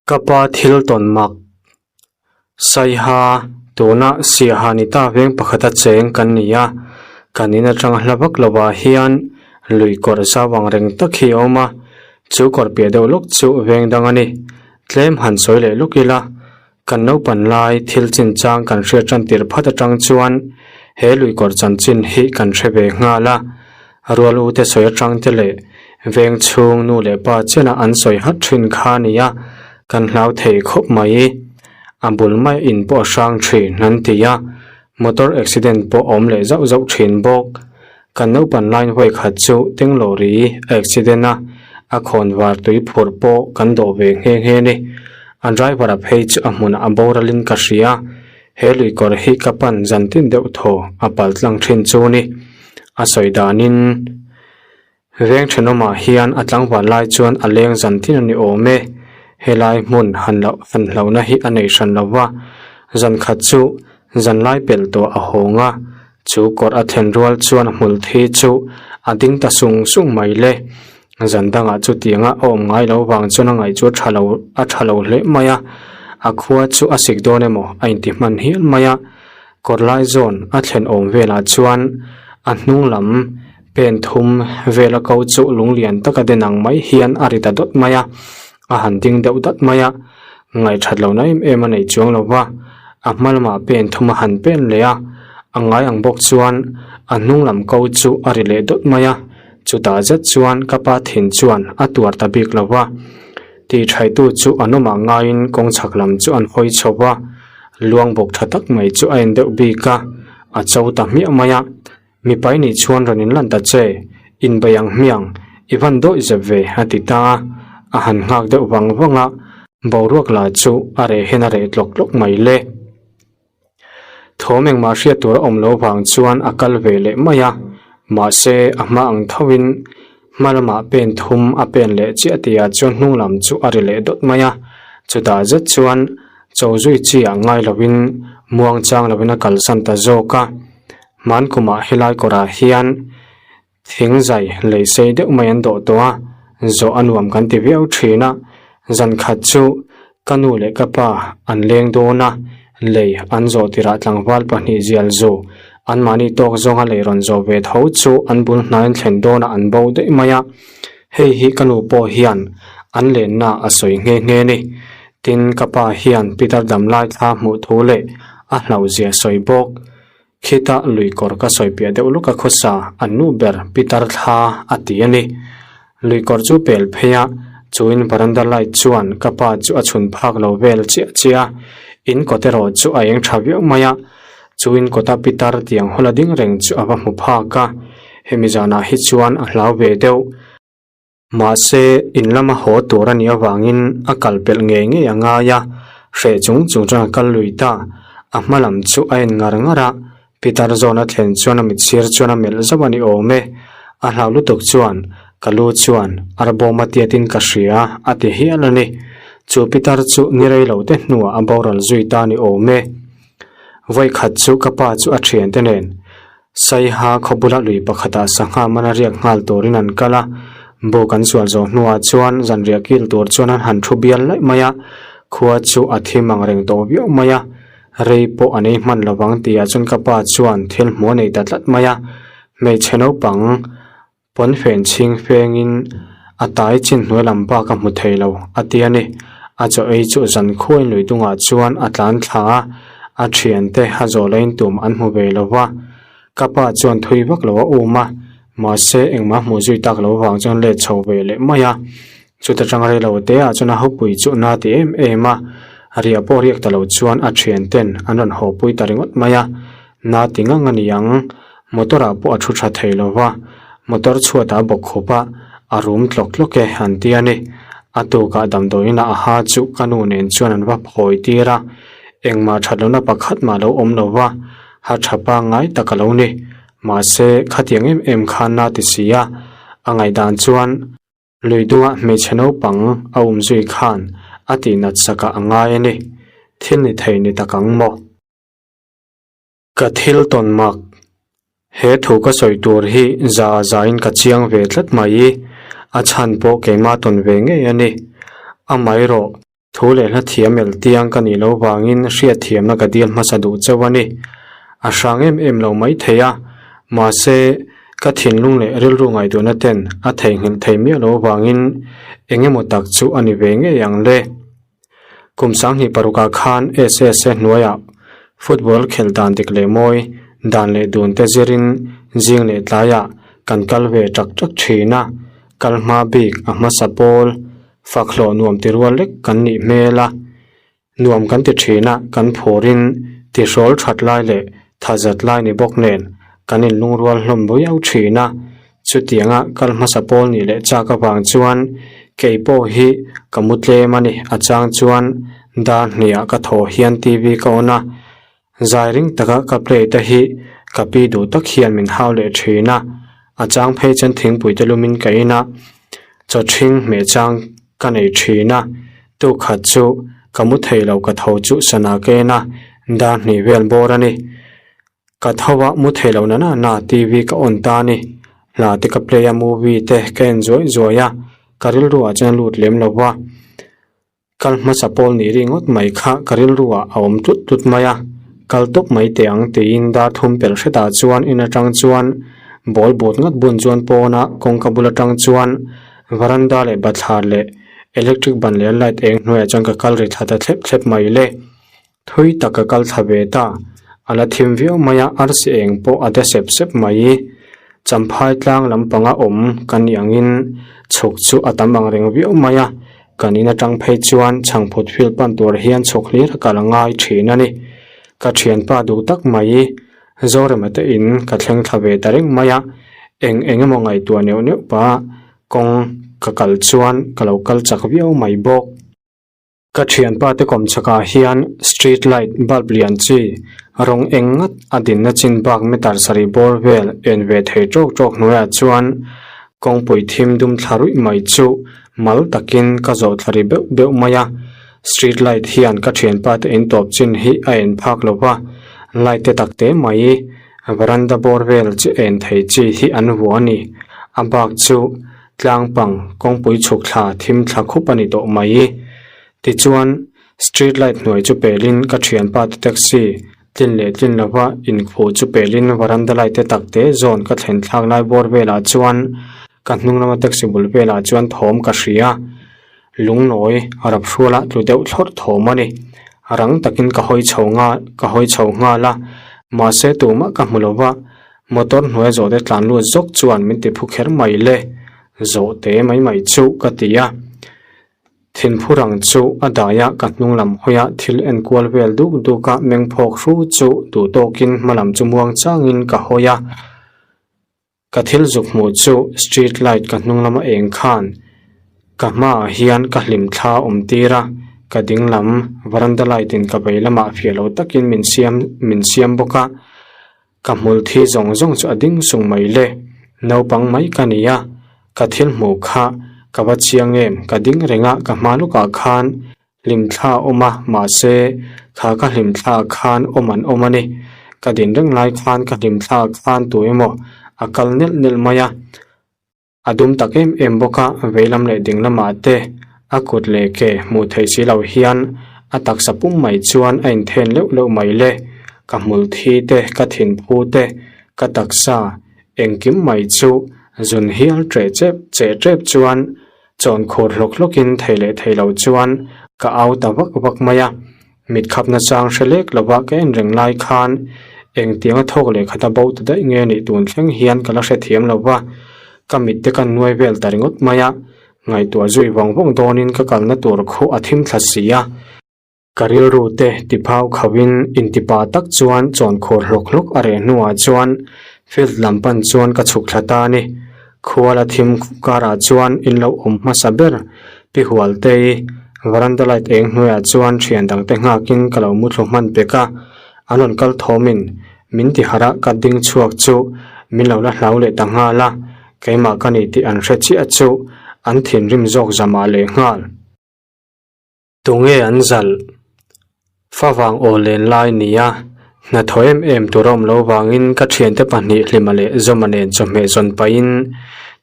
Ka pa thil tawn mak. Saiha, tuna Siaha ni ta veng pakhata cheng kan ni a, kan in atanga hla vak lovah hian lui kawr zau ang reng tak hi a awm a, chu kawr piah deuh lawk chu veng dang a ni. Tlem han sawi leh lawk ila, kan naupan lai thil chinchang kan hriat tan tirh phat atang chuan he lui kawr chanchin hi kan hre ve nghal a, Rual u te sawi atang te leh veng chhung nu leh pa chena an sawi hat thin kha nia kan hlau thei khawp mai. A bul mai in pawh a hrang thin an ti a, motor accident pawh a awm leh zauh zauh thin bawk. Kan naupan line vawi khat chu Tenglawri a accident a, a khawn var tui phurh pawh kan dawh ve nghe nghe ni. A driver a phei chu a hmunah a boralin ka hria. He lui kawr hi ka pan zan tin deuh thaw a pal tlang thin chu ni. A sawi danin veng thenawmah hian a tlangval lai chuan a leng zan tin a ni awm e. Helai hmun han loh han hlauhna hi a nei hran lo va, zan khat chu zan lai pelh tawh a hawng a, chu kawr a thlen rual chuan a hmul thi chu a ding ta sung sung mai le. Zan dangah chutianga a awm ngai lo vang chuan a ngaih chu a tha lo a tha lo hle mai a, a khua chu a sik dawn emaw a inti hman hial mai a. Kawr lai zawn a thlen awm velah chuan a hnung lam pen thum vela ko chu lunglian taka den ang mai hian a ri ta dawt mai a, a han ding deuh dat mai a, ngaihthat lohna em em a nei chuang lo va, a hma lamah pen thum a han pen leh a, a ngai ang bawk chuan a hnung lam ko chu a ri leh dawt mai a. Chutah zet chuan ka pa thin chuan a tuar ta bik lo va, tihthaitu chu an awmah ngaiin kawng chhak lam chu an hawi chho va, luang bawk tha tak mai chu a en deuh bik a, a cho ta hmiah mai a. Mipai nih chuan rawn inlan ta che, inbei ang hmiang, i van dawih zep ve a ti ta a, a han nghak deuh vang vang a, boruak lah chu a reh hian a reh tlawk tlawk mai le. Thawm engmah hriat tur a awm lo vang chuan a kal ve leh mai a, mahse a hma ang thoin hma lamah pen thum a pen leh chiah tihah chuan hnung lam chu a ri leh dawt mai a, chutah zet chuan cho zui chi ah ngai lovin muang chang lovin a kalsan ta zawk a, hmankumah helai kawrah hian Thing zai lei sei deuh mai an dawh tawh a, zawh a nuam kan ti viau thin a. Zan khat chu ka nu leh ka pa an leng dawn a, lei an zawh tirah tlangval pahnih zial zu anmahni tawk zawnga lei rawn zawh ve tho chu an bul hnai an thlen dawnah an bo daih mai a. Hei hi ka nu pawh hian an lenna a sawi nghe nghe ni. Tin, ka pa hian Peter damlai thla hmuh thu leh a hlauhzia sawi bawk. Khitah lui kawr ka sawi piah deuh lawk a khawsa an nu ber Peter thla a ti a ni. Lui kawr chu pel phei a, chuin veranda light chuan ka pa chu a chhun phak lo vel chiah chiah a, in kawt erawh chu a eng tha viau mai a, chuin kawta Peter tiang hawla ding reng chu a va hmu phak a, hemi zanah hi chuan a hlau ve deuh. Mahse, in lama haw tur a nih avangin a kal pelh ngei ngei a ngai a, hreh chung chung chuan a kal lui ta. A hma lam chu a en ngar ngar a, Peter zawn a thlen chuan a mitsir chuan a melh zauh a ni awm e. A hlau lutuk chuan, Ka lu chuan arbawm a tiatin ka hria a ti hial a ni. Chu Peter chu ni rei lo te hnuah a boral zui ta a ni awm e. Vawikhat chu ka pa chu a thiante nen Saiha khaw bula lui pakhatah sangha mana riak nghal turin an kal a, buk an sual zawh hnuah chuan zanriah kil tur chuan an han thu bial laih mai a, khua chu a thim ang reng tawh viau mai a, rei pawh an ei hman lovang tihah chuan ka pa chuan thil hmuh a nei ta tlat mai a, hmeichhe naupang Pawnfen chhing fengin a tai chin hnuai lam bak a hmu thei lo a ti a ni. A chaw ei chu zan khuain lui dungah chuan a tlan thla a, a thiante a zawh lain tum an hmu ve lo va. Ka pa chuan thui vak lo a um a, mahse engmah hmuh zui tak lo vang chuan let chho ve leh mai a. Chuta tang rei lo te ah chuan a hupui chu na ti em em a, riah pawh riak ta lo chuan a thianten an rawn haw pui ta ringawt mai a. Na ti ngang a ni ang, motor ah pawh a thu tha thei lo va, motor chhuat ah bawk khup a, a rum tlawk tlawk e an ti a ni. A tukah damdawiin ah a ha chu ka nu nen chuan an va phawi tir a, engmah that lohna pakhat mah lo awm lo va, ha tha pangngai tak a lo ni. Mahse, khatiang em em khan na ti si a, a ngaihdan chuan, Lui dungah hmeichhe naupang a um zui khan a tihnat sakah a ngai a ni. Thil ni thei ni tak ang maw? Ka thil tawn mak. He thu ka sawi tur hi za a zain ka chiang ve tlat mai i, a chhan pawh keimah tawn ve ngei a ni. Amaherawh. Thu leh hla thiam el tiang ka nih loh vangin hriatthiamna ka dil hmasa duh chauh a ni. A hrang em em lo mai thei a, mahse, ka thinlung leh rilru ngaihtuahna ten a theihnghilh thei miah loh vangin eng emaw tak chu a ni ve ngei ang le. Kum 2006 ah khan SSA hnuaiah football khelh dan dik leh mawi, dan leh dun te zirin zing leh tlaiah kan kal ve ṭak ṭak ṭhin a, kal hma bik a hmasa pawl fak hlawh nuam ti rual lek kan nih hmel a, nuam kan ti ṭhin a, kan phurin tihrawl ṭhat lai leh thazat lai ni bawk nen kan inlungrual hlawm viau ṭhin a, chutianga kal hmasa pawl nih leh chak avang chuan kei pawh hi ka mu tlem a ni, a chang chuan dar hniah ka thaw hian TV ka on a, zai ring taka ka play te hi ka pi duh tak hian min hau leh ṭhin a, a chang phei chuan thingpui te lumin ka in a, chaw ṭhing hmeh chang ka nei ṭhin a, tukhat chu ka mu thei lo ka tho chu sana ka en a, dar hnih vel bawr a ni. Ka tho a mu thei lo na na na TV ka on ta a ni. Hla te ka play a movie te ka en zuai zuai a, ka rilru ah chuan a lut lem lo va. Kal hmasa pawl nih ri ngawt mai kha ka rilru ah a awm tlut tlut mai a, kal tawp mai teh ang tiin dar thum pelh hretah chuan in atang chuan ball but ngat bun chuan pawn a kawngka bul atang chuan varanda leh bathlar leh electric ban leh light eng hnuaiah chuan ka kal ri thla ta thlep thlep mai le. Thui tak ka kal thla ve ta, a la thim viau mai a, arsi eng pawh a de sep sep mai. Champhai tlang lampanga awm ka nih angin chhuk chu a tam ang reng viau mai a, kan in atang phei chuan chhangphut field pan tur hian chhuk hlir a kal a ngai thin a ni. Ka thianpa duh tak mai, Zorema te in ka thleng thla ve ta reng mai a, eng eng emaw ngaihtuah neuh neuh pah kawng ka kal chuan ka lo kal chak viau mai bawk. Ka thianpa te kawmchhakah hian street light bulb lian chi rawng eng ngat a dinna chin bak meter sarih bawr vel en ve thei tawk tawk hnuaiah chuan kawngpui thim dum thla ruih mai chu mal takin ka zawh thla ri beuh beuh mai a. Street light hian ka thianpa te in tawp chin hi a en phak lo va, light te tak te mai veranda bawr vel chi en thei chi hi an vuah a ni. A bak chu. Tlang pang kawngpui chhuk thla thim thla khup a ni tawh mai. Tichuan, street light hnuai chu pelin ka thianpa te taxi tlin leh tlin lova inkhuh chu pelin varanda light te tak te zawn ka thlen thlak lai bawr velah chuan ka hnung lama taxi bul velah chuan thawm ka hria. Lungnawi rap hruala tlu deuh thlawrh thawm a ni. Rang takin ka hawi chho nga ka hawi chho nghal a, mahse tumah ka hmu lova. Motor hnuai zawhte tlan lut zawk chuan min ti phu kher mai le, zawhte mai mai chu ka ti a. Thinphu rang chu a dai a, ka hnung lam hawi a thil en kual vel duk duk a, meng phawk hru chu duh tawkin hma lam chu muang changin ka hawi a. Ka thil zuk hmuh chu street light ka hnung lama eng khan ka hmaah hian ka hlim thla awm tir a, ka ding lam varanda light in ka vei lamah fiah lo takin min siam min siam bawk a. Ka hmul thi zawng zawng chu a ding sung mai le, naupang mai ka ni a, ka thil hmuh kha ka va chiang em, ka ding reng a, ka hma lawkah khan hlimthla a awm a, mahse kha ka hlimthla khan awm an awm a ni, ka din reng lai khan ka hlimthla khan tu emaw a kal nelh nelh mai a. A dum tak em em bawk a, veilam leh ding lamah te a kut leh ke hmuh theih si lo hian a taksa pum mai chuan a inthen leuh leuh mai le. Ka hmul thi te, ka thinphu te, ka taksa engkim mai chu zun hial ṭeh chep cheh ṭep chuan chawn khur hlawk hlawkin thei leh thei lo chuan ka au ta vak vak mai a. Mit khapna chang hre lek lova ka en reng lai khan engtianga thawk leh khat a bo ta daih nge nih tun thleng hian ka la hrethiam lo va, ka mit te ka nuai vel ta ringawt mai a, ngaihtuah zui vawng vawng dawnin ka kalna tur khu a thim thla si a. Ka rilru te tiphau khauhin intipa tak chuan chawn khur hlawk hlawk a reh hnuah chuan field lam pan chuan ka chhuk thla ta a ni. Khuala thim karah chuan in lo awm hmasa ber Pi Hualtei, varanda light eng hnuaiah chuan thian dangte nghakin ka lo muthlu hman pek a, an rawn kal thawmin min ti harh a, ka ding chhuak chu min lo la hlau leh ta nghal a, keimah ka ni tih an hre chiah chu an thinrim zawk zamah leh nghal. Tunge an zalh? Favang aw len lai nia, hnathawh em em tur a awm lo vangin ka thiante pahnih Hlima leh Zawma nen chawhmeh zawn pahin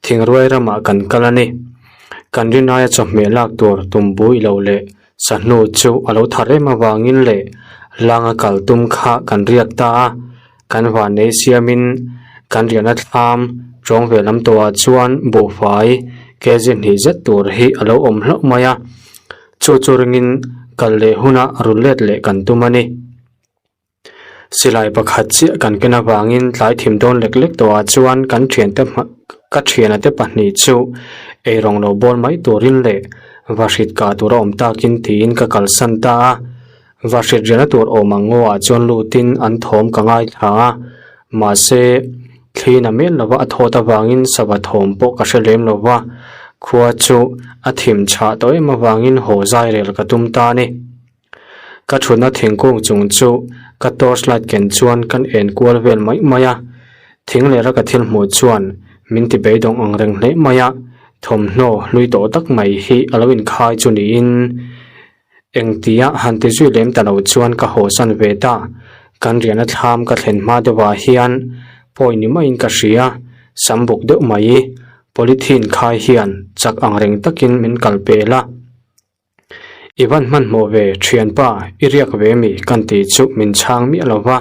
Thingruai ramah kan kal a ni. Kan rin aia chawhmeh lak tur tum bui lo leh. Sahnu chu a lo thar em avangin leh langa kal tum kha kan riak ta a, kan vannei siamin kan riahna thlam tawng ve lam tawhah chuan buhfai kg hnih zet tur hi a lo awm hlauh mai a, chu chu ringin kal leh huna rul let leh kan tum a ni. Silai pakhat chiah kan ken avangin tlai thim dawn lek lek tawhah chuan kan thiante ka thiana te pahnih chu eirawng lo bawl mai turin leh vahrit kah tur a awm takin tiin ka kalsan ta a. Vahrit riahna tur awm ang ngawah chuan lutin an thawm ka ngaithla a, mahse thli na mial lova a thawt avangin sava thawm pawh ka hre lem lo va, khua chu a thim chhah tawh em avangin haw zai rel ka tum ta a ni. Ka thutna thingkung chung chu ka torch light ken chuan kan en kual vel mai mai a, thing leh raka thil hmuh chuan min ti beidawng ang reng hle mai a, thawmhnaw hlui tawh tak mai hi a lo inkhai chu niin engtia han ti zui lem ta lo chuan ka hawsan ve ta, kan riahna thlam ka thlen hma deuhah hian pawi ni maiin ka hria, sam buk deuh mai polythene khai hian chak ang reng takin min kal pel a. I van hmanhmawh ve thianpa i riak ve mi kan tih chu min chhang miah lo va,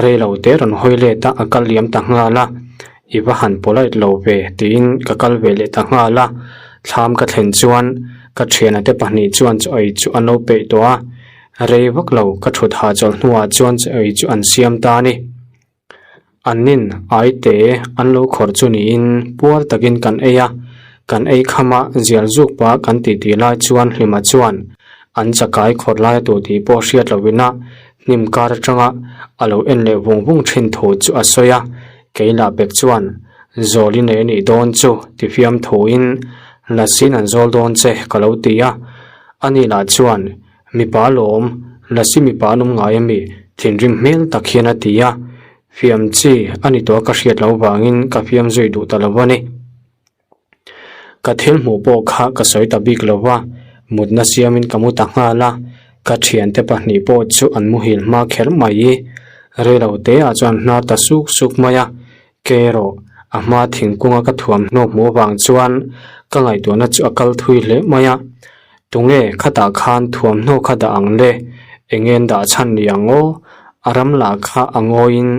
rei lo te rawn hawi let a a kal liam ta nghal a, i va han polite lo ve tiin ka kal ve leh ta nghal a, thlam ka thlen chuan ka thiana te pahnih chuan chaw ei chu an lo peih tawh a, rei vak lo ka thut hahchawlh hnuah chuan chaw ei chu an siam ta a ni. Annin aite an lo khawrh chu niin puar takin kan ei a, kan ei kham a, zial zuk pah kan titi lai chuan Hlima chuan an chakai khawrh lai a tu tih pawh hriat lohin a hnim kar atanga a lo en leh vung vung thin thu chu a sawi a, kei lah bek chuan zawl i nei a nih dawn chu ti fiam thuin Lasi'n an zawl dawn che ka lo ti a, ani lah chuan Mipa lawm, Lasi mipa an awm ngai ami? Thinrim hmel tak hian a ti a, fiam chi a ni tawh a ka hriat loh vangin ka fiam zui duh ta lo a ni. Ka thil hmuh pawh kha ka sawi ta bik lo va, mutna siamin ka mu ta nghal a, ka thiante pahnih pawh chu an muhil hma kher mai. Reilo teah chuan hnar ta suk suk mai a, ke erawh a hma thingkunga ka thuamhnaw hmuh avang chuan ka ngaihtuahna chu a kal thui hle mai a, tunge khatah khan thuamhnaw kha dah ang le, eng nge an dah chhan ni ang aw, a ram lah kha a ngawiin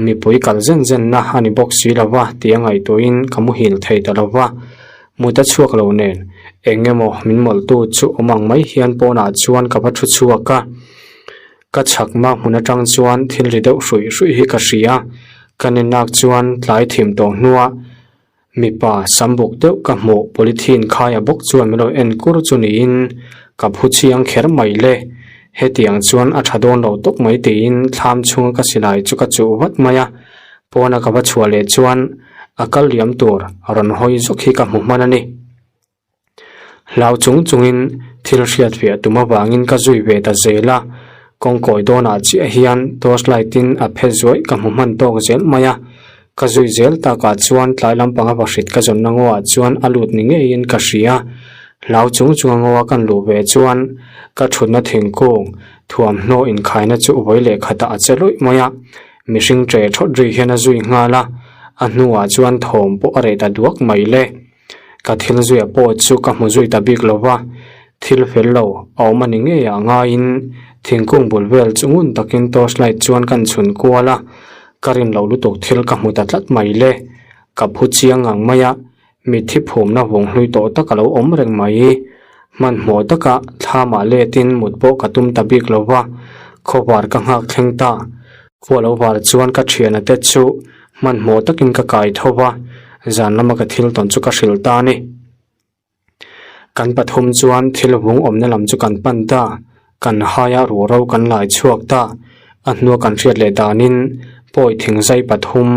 mipui kal zen zen na a ni bawk si lo va tih a ngaihtuahin ka muhil thei ta lo va, mut a chhuak lo nen eng emaw min mawlhtu chu awm ang mai hian pawnah chuan ka va thu chhuak a. Ka chhakma hmun atang chuan thil ri deuh hruih hruih hi ka hria. Ka nenak chuan tlai thim tawh hnua mipa sam buk deuh ka hmuh polythene khaia bawk chuan min lo en kur chu niin ka phu chiang kher mai le. Hetiang chuan a tha dawn lo tawp mai tiin thlam chhunga ka silai chu ka chuh vat mai a. Pawna ka va chhuah leh chuan a kal liam tur rawn hawi zawk hi ka hmu hman a ni. Hlau chung chungin thil hriat fiah tum avangin ka zui ve ta zel a, kawngkawi dawnah chiah hian torch light in a phe zuaih ka hmu hman tawk zel mai a, ka zui zel takah chuan tlai lampanga vahrit ka zawnna ngawah chuan a lut ni ngeiin ka hria. Hlau chung chunga ngawa kan luh ve chuan ka thutna thingkung thuamhnaw inkhaina chu vawi leh khatah a che luih mai a, mihring ṭe ṭhawt ri hian a zui nghal a, a hnuah chuan thawm pawh a reh ta duak mai le. Ka thil zuia pawh chu ka hmu zui ta bik lo va, thil fel lo a awm a ni ngei ah ngaiin thingkung bul vel chu ngun takin torch light chuan kan chhun kual a, ka rin loh lutuk thil ka hmu ta tlat mai le. Ka phu chiang ngang mai a, mitthi phumna vawng hlui tawh tak a lo awm reng mai. Hmanhmawh taka thlamah letin mut pawh ka tum ta bik lo va, khawvar ka nghak thleng ta. Khua lo var chuan ka thiana te chu hmanhmawh takin ka kai tho va, zan lama ka thil tawn chu ka hrilh ta a ni. Kan pathum chuan thil vung awmna lam chu kan pan ta, kan haia ruhro kan lai chhuak ta, a hnua kan hriat leh danin pawi thing zai pathum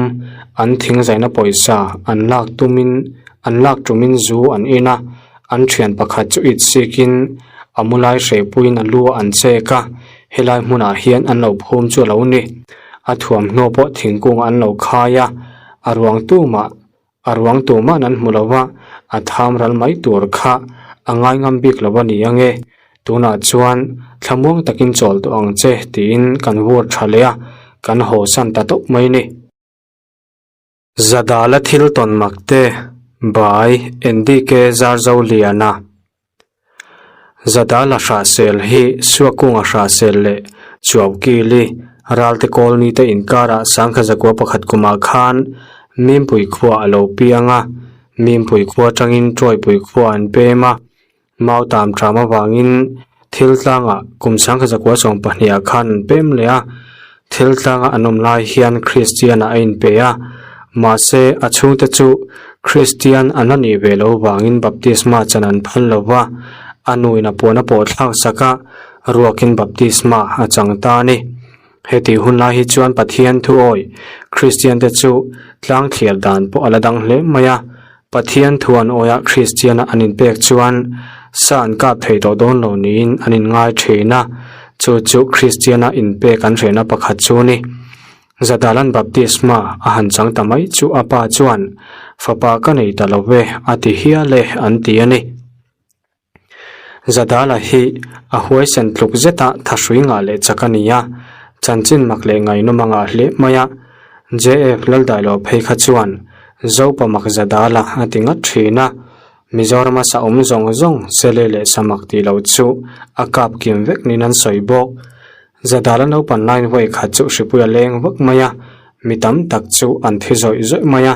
an thing zaina pawisa an lak tumin an lak tumin zu an in a, an thian pakhat chu it sikin a mu lai hreipuiin a lu ah an chek a, helai hmunah hian an lo phum chu a lo ni. A thuamhnaw pawh thingkung an lo khai a, a ruang tumah a ruang tumah an hmu lo va, a tham ral mai tur kha a ngai ngam bik lo a ni ange, tunah chuan thlamuang takin chawl tawh ang che tiin kan vur tha leh a, kan haw san ta tawp mai ni. Zadala thil tawn mak te, Bai, NDK Zarzoliana. Zadala Hrahsel hi Suakunga Hrahsel leh Chuaukili Ralte Kawlni te inkarah 1901 kumah khan Mimpui khua a lo piang a, Mimpui khua atangin Tawipui khua an pem a, Mautam ṭam avangin thil tlangah kum 1912 ah khan an pem leh a, thil tlanga an awm lai hian Kristian-ah a inpe a, mahse a chhungte chu Kristian an la nih ve lo vangin baptisma chan an phal lo va, a nuin a puan a pawh thlak sak a, ruakin baptisma a chang ta a ni. Heti hun lai hi chuan Pathian thu awi Kristiante chu tlang thliar dan pawh a la dang hle mai a. Pathian thu an awia Kristiana an inpek chuan sa an kap thei tawh dawn lo niin an inngai thin a, chu chu Kristiana inpek an hrehna pakhat chu a ni. Zadalan baptisma a han chang ta mai chu a pa chuan, Fapa ka nei ta lo ve, a ti hial e, an ti a ni. Zadala hi a huaisen tluk zeta thahrui ngah leh chak a ni a, chanchin mak leh ngaihnawm a ngah hle mai a. JF Laldailo phei kha chuan Zopa mak Zadala a ti ngat thin a, Mizorama sa awm zawng zawng sele leh samak tih loh chu a kap kim vek niin an sawi bawk. Zadala naupan laiin vawi khat chu hripui a leng vak mai a, mi tam tak chu an thi zawih zawih mai a.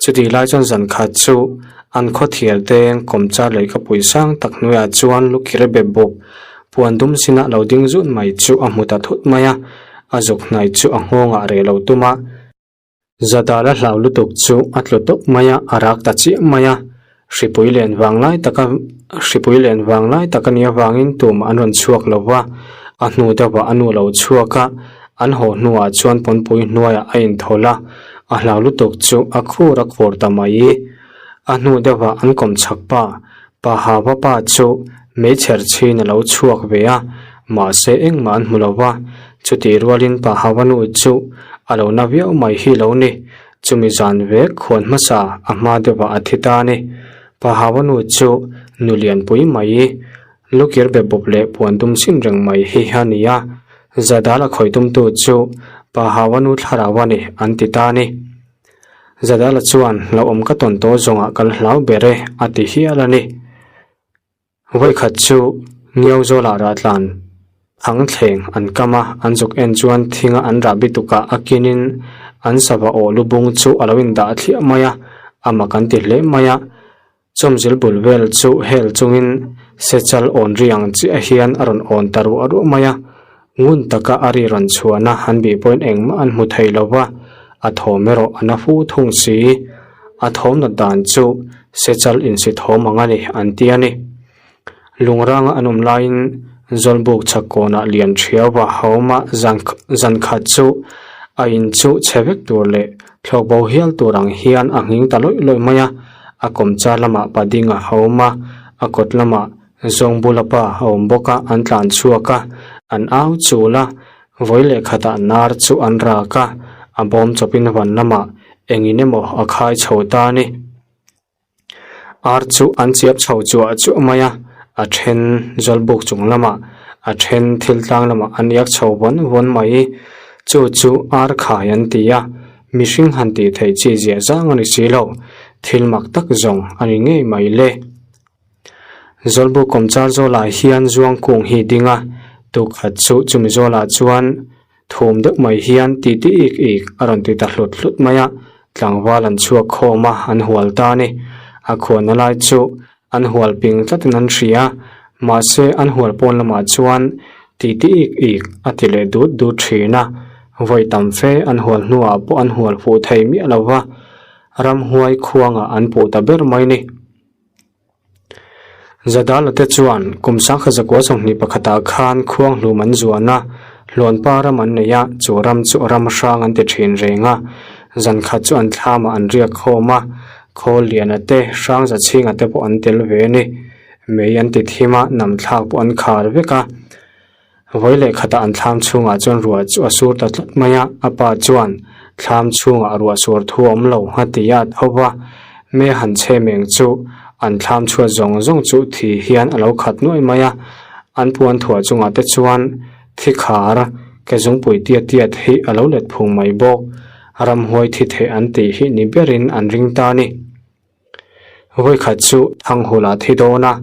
Chutih lai chuan zan khat chu an khaw thial teng kawmchar lei ka pui sang tak hnuaiah chuan lukir be bawk puan dum sinah lo ding zut mai chu a hmu ta thut mai a, a zuk hnai chu a nghawngah reh lo tum a. Zadala hlau lutuk chu a tlu tawp mai a, a rak ta chiah mai a. Hripui len vang lai taka hripui len vang lai tak a nih avangin tumah an rawn chhuak lo va, a hnu deuhah a nu lo chhuak a, an haw hnuah chuan pawnpui hnuaiah a inthawlh a, a hlau lutuk chu a khur a khur ta mai. A hnu deuhah an kawm chhak pa, pa Hava pa chu meichher chhin a lo chhuak ve a, mahse engmah an hmu lo va, chutih rualin pa Hava nu chu a lo na viau mai hi lo ni. Chumi zan vek khuan hmasa a hma deuhah a thi ta a ni. Pa Hawa nu chu nu lianpui mai, lukir be bawp leh puan dum sin reng mai hi a ni a. Zadal a khawih tumtu chu Pa Hawa nu thlarau a ni an ti ta a ni. Zadala chuan hlauhawm ka tawn tawh zawngah kal hlau ber e a ti hial a ni. Vawikhat chu Ngiau zawlah rahtlan thang thleng an kam a, an zuk en chuan thinga an rah bitukah a kinin an sava aw lubung chu a lo indah thliah mai a, a mak an ti hle mai a. Chawmzil bul vel chu hel chungin sechal awn ri ang chiah hian a rawn awn ta ruah ruah mai a, ngun taka a ri rawn chhuahna an bih pawhin engmah an hmu thei lo va, a thawm erawh a na fu thung si. A thawm nat dan chu sechal insi thawm ang a ni an ti a ni. Lungranga an awm laiin Zawlbuk chhak kawnah lian thiau va a awm a, zan zan khat chu a in chu chhe vek tur leh thlawk bo hial tur ang hian a nghing ta lawih lawih mai a, a kawmchar lamah pading a awm a, a kawt lamah Zawng bula pa a awm bawk a, an tlan chhuak a, an au chul a, vawi leh khatah nar chu an rak a, a bawm chawpin van lamah engin emaw a khai chho ta a ni. Ar chu an chiap chho chuah chuah mai a, a then zawlbuk chung lamah, a then thil tlang lamah an iak chho vawn vawn mai. Chu chu ar khai an ti a, mihring han tih theih chi ziah zang a ni si lo, thil mak tak zawng a ni ngei mai le. Zawlbuk kawmchar zawlah hian zuang kung hi ding a, tukhat chu chumi zawlah chuan thum deuh mai hian ti ti ik ik a rawn ti ta hlut hlut mai a, tlangval an chhuak khawm a, an hual ta a ni. A khuanna lai chu an hual ping tlatin an hria, mahse an hual pawn lamah chuan ti ti ik ik a ti leh dut dut thin a, vawi tam fe an hual hnuah pawh an hual fuh thei miah lo va, ramhuai khuangah an puh ta ber mai ni. Zadala te chuan kum 1921 pakhatah khan khuanghlum an zuan a, Hluanpa ram an nei a, chu ram chu ram hrang an ti thin reng a. Zan khat chu an thlamah an riak khawm a, khawl liana te, hrang za chhinga te pawh an tel ve a ni. Mei an ti thim a, nam thlak pawh an khar vek a. Vawi leh khatah an thlam chhungah chuan ruah chu a sur ta tlat mai a, a pa chuan thlam chhungah ruah sur thu a awm lo a ti a tho va, me han chhe meng chu an thlam chhuat zawng zawng chu thi hian a lo khat nuai mai a, an puan thuah chungah te chuan thi khar ke zungpui tiat tiat hi a lo let phung mai bawk, ramhuai thi theh an tih hi ni berin an ring ta a ni. Vawikhat chu Thanghula thi dawn a,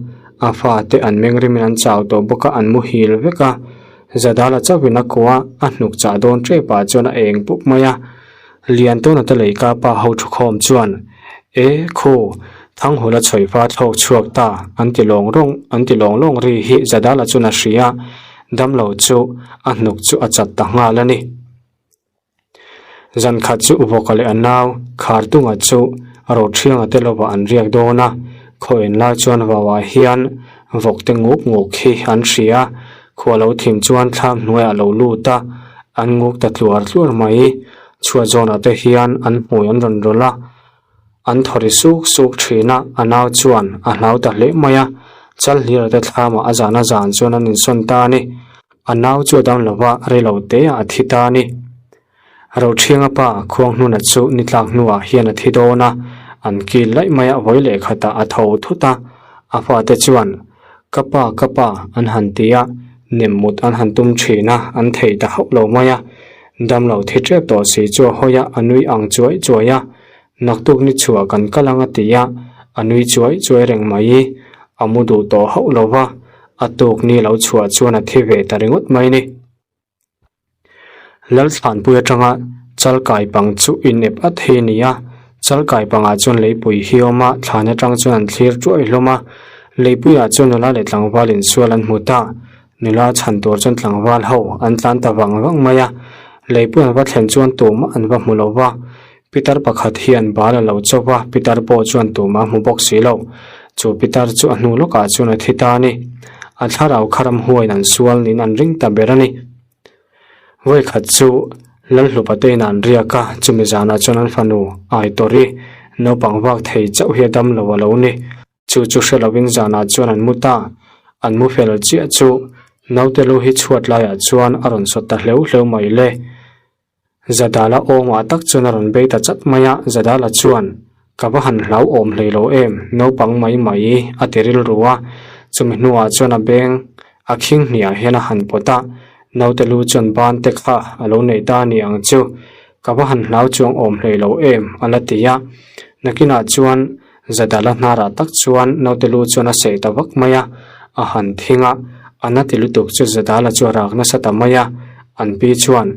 A fate an meng rimin an chau tawh bawk a, an muhil vek a. Zadala chauhin a kuah a, a hnuk chah dawn tep ah chuan a eng pup mai a. Liantawna te leika pa ho thukhawm chuan, E khu, Thanghula chhawifa thlawk chhuak ta, an ti lawng rawng, an ti lawng lawng ri hi Zadala chuan a hria a, damlo chu a hnuk chu a chat ta nghal a ni. Zan khat chu Vawka leh a nau Khartunga chu Roṭhianga te lovah an riak dawn a, khaw en lai chuan vauah hian vawk te nguk nguk hi an hria a, khua lo thim chuan thlam hnuaiah a lo lut a, an nguk ta tluar tluar mai. Chhuat zawnah te hian an hmui an rawn rawlh a, an thaw ri suk suk thin a, a nau chuan a hlau ta hle mai a, Chalhlira te thlamah a zan a zan chuan an insawn ta a ni. A nau chu a dam lo va, rei lo te ah a thi ta a ni. Roṭhianga pa Khuanghnuna chu ni tlak hnuah hian a thi dawn a, an kil laih mai a vawi leh khatah a tho thut a. A fate chuan, Ka pa, ka pa, an han ti a, nem mut an han tum ṭhin a, an thei ta hauh lo mai a. Dam lo thi ṭep tawh si chu a hawi a, a nui ang chuai chuai a. Naktuk ni chhuah kan kal ang a ti a, a nui chuai chuai reng mai. A mu duh tawh hauh lo va, a tuk ni lo chhuah chuan a thi ve ta ringawt mai ni. Lalthlanpui atanga Chalkai pang chu inep at hi a ni a, Chalkai pangah chuan leipui hi a awm a, thlan atang chuan an thlir tuai hlawm a, leipuiah chuan nula leh tlangval insual an hmu ta. Nula chhan tur chuan tlangval ho an tlan ta vang vang mai a, leipui an va thlen chuan tumah an va hmu lo va, Pitar pakhat hian bal a lo chauh va, pitar pawh chuan tumah a hmu bawk si lo. Chu pitar chu a hnu lawkah chuan a thi ta a ni. A thlarau kha ramhuaiin an sual niin an ring ta ber a ni. Vawikhat chu Lalhlupa te inah an riak a, chumi zanah chuan an fanu Aitawri naupang vak thei chauh hi a dam lo a lo ni. Chu chu hre lovin zanah chuan an mu ta. An mu fel chiah chu naute lu hi chhuat laiah chuan a rawn sawt ta hleuh hleuh mai le. Zadala awmah tak chuan a rawn bei ta chat mai a, Zadala chuan, Ka va han hlauhawm hlei lo em, naupang mai mai, a ti rilru a. Chumi hnuah chuan a beng a khing hniah hian a han pawt a, naute lu chuan ban te kha a lo nei ta a ni ang chu, ka va han hlau chuang awm hlei lo em, a la ti a. Nakinah chuan Zadala hnarah tak chuan naute lu chuan a seh ta vak mai a, a han thing a, a na ti lutuk chu Zadala chu a rak nasa ta mai a, an pi chuan,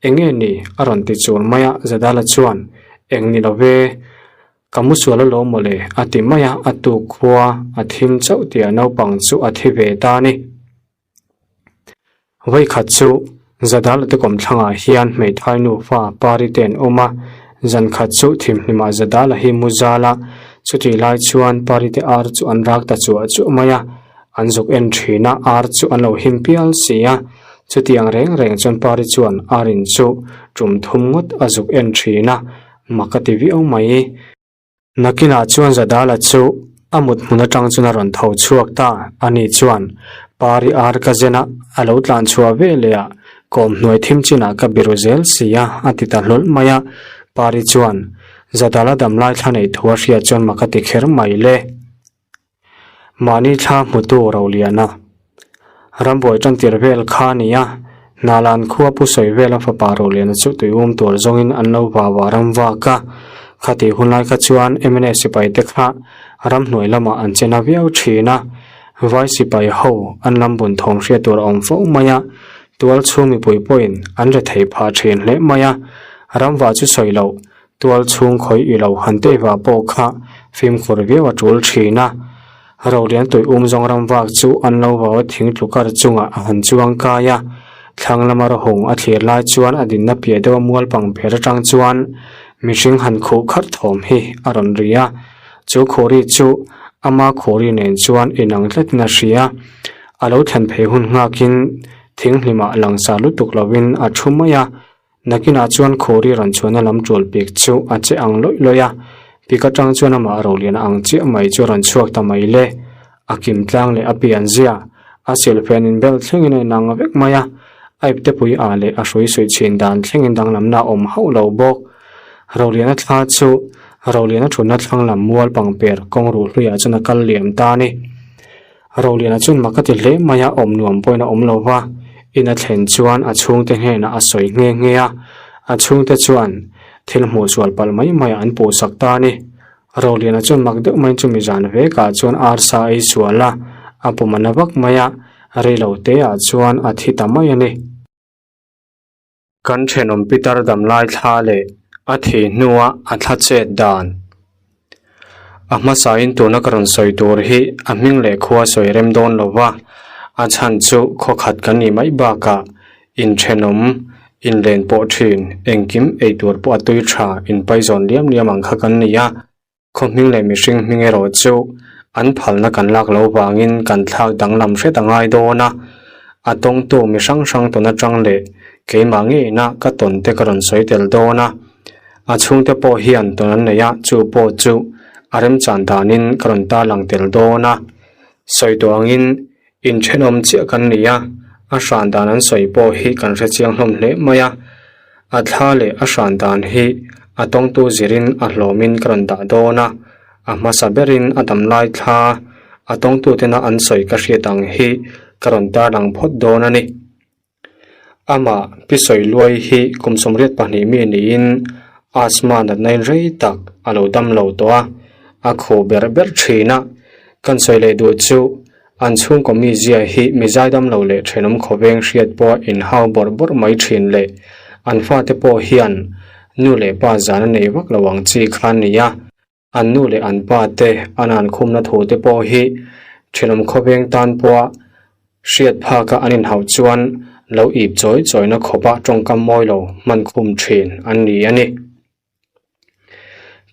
Eng nge ni? a rawn ti chur mai a, Zadala chuan, Eng ni lo ve, ka mu sual alawm mawle, a ti mai a, a tuk khua a thim chauh tih a naupang chu a thi ve ta a ni. Vawikhat chu Zadala te kawmthlangah hian hmeithai nufa pari te an awm a, zankhat chu thimhlimah Zadala hi mu zal a, chutih lai chuan pari te ar chu an rak ta chuah chuah mai a, an zuk en thin a, ar chu an lo him pial si a, chutiang reng reng chuan pari chuan ar in chu tum thum ngawt a zuk en thin a, mak a ti viau mai. Nakinah chuan Zadala chu a mut hmun atang chuan a rawn tho chhuak ta. Ani chuan, Pari ar ka zen a, a lo tlan chhuah ve leh a, kawm hnuai thim chinah ka biru zel si a, a ti ta hlawlh mai a. Pari chuan, Zadala damlai thla neih thu a hriat chuan mak a ti kher mai le. Mahni thla hmutu Roliana rambuai tantir vel kha a ni a, Hnalan khua pu sawi vela fapa Roliana chu tuium tur zawngin an lo vau a ram vak a. Khatih hunlai kha chuan mna sipai te kha ramhnuai lamah an che na viau thin a, vai sipai ho an lam bun thawm hriat tur a awm fo mai a, tual chhung mipui pawhin an rethei phah thin hle mai a, ramva chu sawi loh Tual chhung khawih i lo han teh vah pawh kha fimkhur viau a tul thin a. Rolian tui um zawng ram vak chu an lo vau a thing tlu kar chungah a han chuang kai a. Thlang lama rawhung a thlir lai chuan a dinna piah deuh a mual pang pher atang chuan mihring han khuh kharh thawm hi a rawn ri a. Chu khuri chu ama khuri nen chuan inang tlatin a hria. A lo thlen phei hun nghakin thing hlimah langsar lutuk lovin a thu mai a. Nakinah chuan Khawri rawn chhuahna lam ṭual pik chu a che ang lawih lawih a, pik aṭang chuan amah Roliana ang chiah mai chu a rawn chhuak ta mai le. A kim tlang leh a pian zia, a silhfen inbel thlengin a inang vek mai a, a iptepui ah leh a hrui suih chhin dan thlengin danglamna a awm hauh lo bawk. Roliana thla chu Roliana ṭhutna thlang lam mual pangper kawng ruh hluiah chuan a kal liam ta a ni. Roliana chuan mak a ti hle mai a, awm nuam pawhin a awm lo va, in a thlen chuan a chhungte hnenah a sawi nghe nghe a, a chhungte chuan thil hmuh sual palh mai mai ah an puhsak ta a ni. Roliana chuan mak deuh maiin chumi zan vekah chuan arsa a ei sual a, A pum a na vak mai a, reilo te ah chuan a thi ta mai a ni. Kan thenawm pitar damlai thla leh a thih hnua a thla chet dan. A hmasain tuna ka rawn sawi tur hi a hming leh khua sawi rem dawn lo va, a chhan chu khawkhat kan nih mai bakah inthenawm, inlen pawh thin, engkim ei tur pawh a tui tha inpaizawn liam liam ang kha kan ni a. Khaw hming leh mihring hming erawh chu an phalna kan lak loh vangin kan thlak danglam hret a ngai dawn a, a tawngtu mi hrang hrang tawn atang leh keimah ngeina ka tawn te ka rawn sawi tel dawn a, a chhungte pawh hian tawn an nei a, chu pawh chu a remchan danin ka rawn tarlang tel dawn a, sawi tawh angin inthenawm chiah kan ni a, a hran dan an sawi pawh hi kan hrechiang hlawm hle mai a. A thla leh a hran dan hi a tawngtu zirin a hlawmin ka rawn dah dawn a, a hmasa berin a damlai thla a tawngtu tena an sawi ka hriat ang hi ka rawn tarlang phawt dawn a ni. Amah Pi Sawiluai hi kum 82 mi niin asthma natna in rei tak a lo dam lo tawh a, a khuh ber ber thin a, kan sawi leh duh chu An chhungkaw mizia hi mi zaidam lo leh thenawm khawveng hriat pawha inhau bawrh bawrh mai thin leh an fate pawh hian nu leh pa zan a nei vak lo ang chi kha a ni a, an nu leh an pa te an ankhumna thu te pawh hi thenawm khawveng tan pawha hriat phaka an inhauh chuan lo ip chawi chawina khawpa tawngkam mawi lo hman khum thin an ni a ni.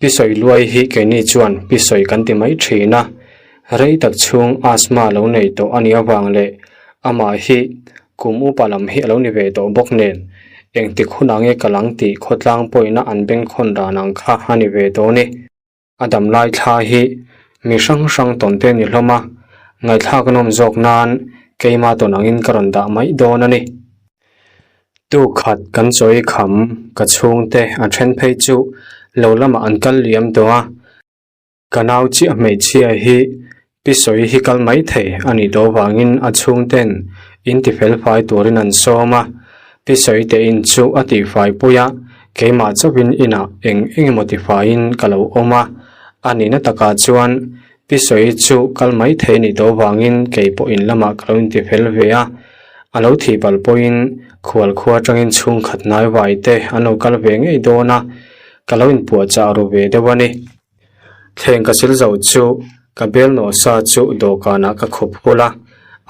Pi sawi luai hi keini chuan pi sawi kan ti mai thin a, rei tak chhung asthma lo nei tawh a nih avang leh amah hi kum upa lam hi a lo ni ve tawh bawk nen engtik hunah nge ka lang tih khawtlang pawhina an bengkhawn dan ang kha a ni ve tawh a ni. A dam lai thla hi mi hrang hrang tawn te ni hlawm a, ngaihthlak a nawm zawk nan keima tawn angin ka rawn dah mai dawn a ni. Tu khat kan chawi kham ka chhungte a then phei chu lo lamah an kal liam tawh a, ka nau chiah hmeichhia hi pi sawi hi kal mai thei a nih tawh vangin a chhungten in ti fel fai turin an sawm a, pi sawi te in chu a tihfai pui a, keimah chauhin inah eng eng emaw tifaiin ka lo awm a, a nihna takah chuan Pi sawi chu kal mai thei nih tawh vangin kei pawh in lamah ka lo inti fel ve a, a lo thih palh pawhin khual khua atangin chhungkhat hnai vai te an lo kal ve ngei dawn a, ka lo inpuahchah ru ve deuh a ni. Thleng ka sil zo chu ka bel nawh sa chu dawhkanah ka khup hul a,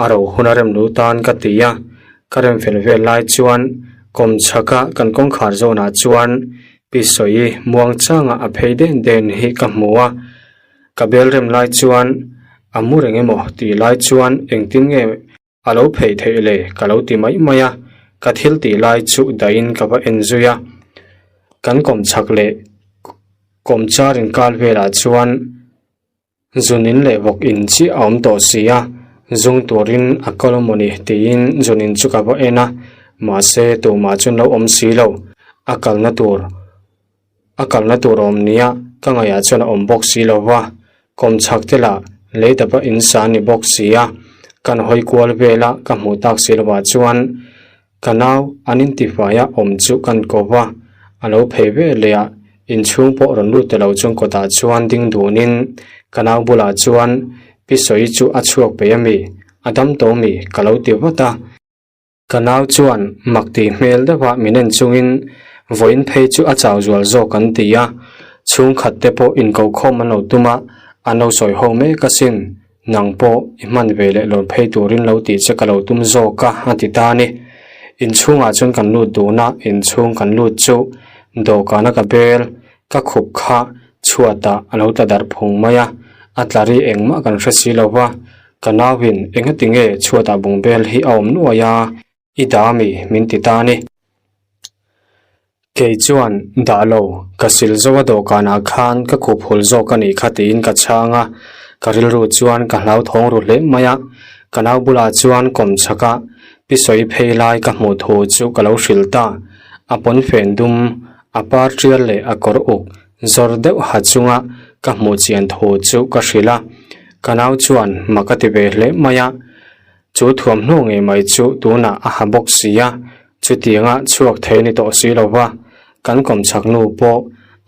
a ro hun a rem lu tan ka ti a, ka rem fel vel lai chuan kawmchhaka kan kawngkhar zawnah chuan Pi sawi muangchanga a phei den den hi ka hmu a. Ka bel rem lai chuan a mu reng emaw tih lai chuan engtin nge a lo phei theih le ka lo ti mai mai a, ka thil tih lai chu dahin ka va en zui a. Kan kawm chhak leh kawm char inkal velah chuan zunin leh vawk in chiah a awm tawh si a, zung turin a kal awm mawni tiin zunin chu ka va en a, mahse tumah chuan lo awm si lo, a kalna tur. A kalna tur a awm nia ka ngaihah chuan a awm bawk si lo va, kawmchhak te lah lei dapa in sa a ni bawk si a, kan hawi kual vel a ka hmuh tak si lovah chuan ka nau an intifai a awm chu kan ko va, a lo phei ve leh a, inchhung pawh rawn lut ta lo chuan kawtah chuan ding dunin ka nau bulah chuan pi sawi chu a chhuak peih a mi, a dam tawh mi ka lo ti vat a. Ka nau chuan mak tih hmel deuha min en chungin vawiin phei chu a chau zual zawk an ti a, chhungkhat te pawh inkokhawm an lo tum a, an lo sawi ho mek asin, nang pawh i hman ve leh lawm phei turin lo tih che ka lo tum zawk a, a ti ta a ni. Inchhungah chuan kan lut dun a, inchhung kan lut chu dawhkana ka bel ka khup kha chhuatah a lo tla darh phung mai a, a tla ri engmah kan hre si lo va, Ka nauin engati nge chhuatah bungbel hi a awm nuai a, i dah ami min ti ta a ni. Kei chuan dah lo, ka sil zo a dawhkanah khan ka khup hul zawk a nih kha tiin ka chhang a, ka rilru chuan ka hlauthawng ru hle mai a, ka nau bulah chuan kawm chhak a, pi sawi phei lai ka hmuh thu chu ka lo hrilh ta, a pawnfen dum, a par tial leh a kawr uk Zawr deuh ha chunga ka hmuh chian thu chu ka hrilh a, ka nau chuan mak a ti ve hle mai a, chu thuamhnaw ngei mai chu tunah a ha bawk si a, chutianga chhuak thei ni tawh si lo va, kan kawmchhak nu pawh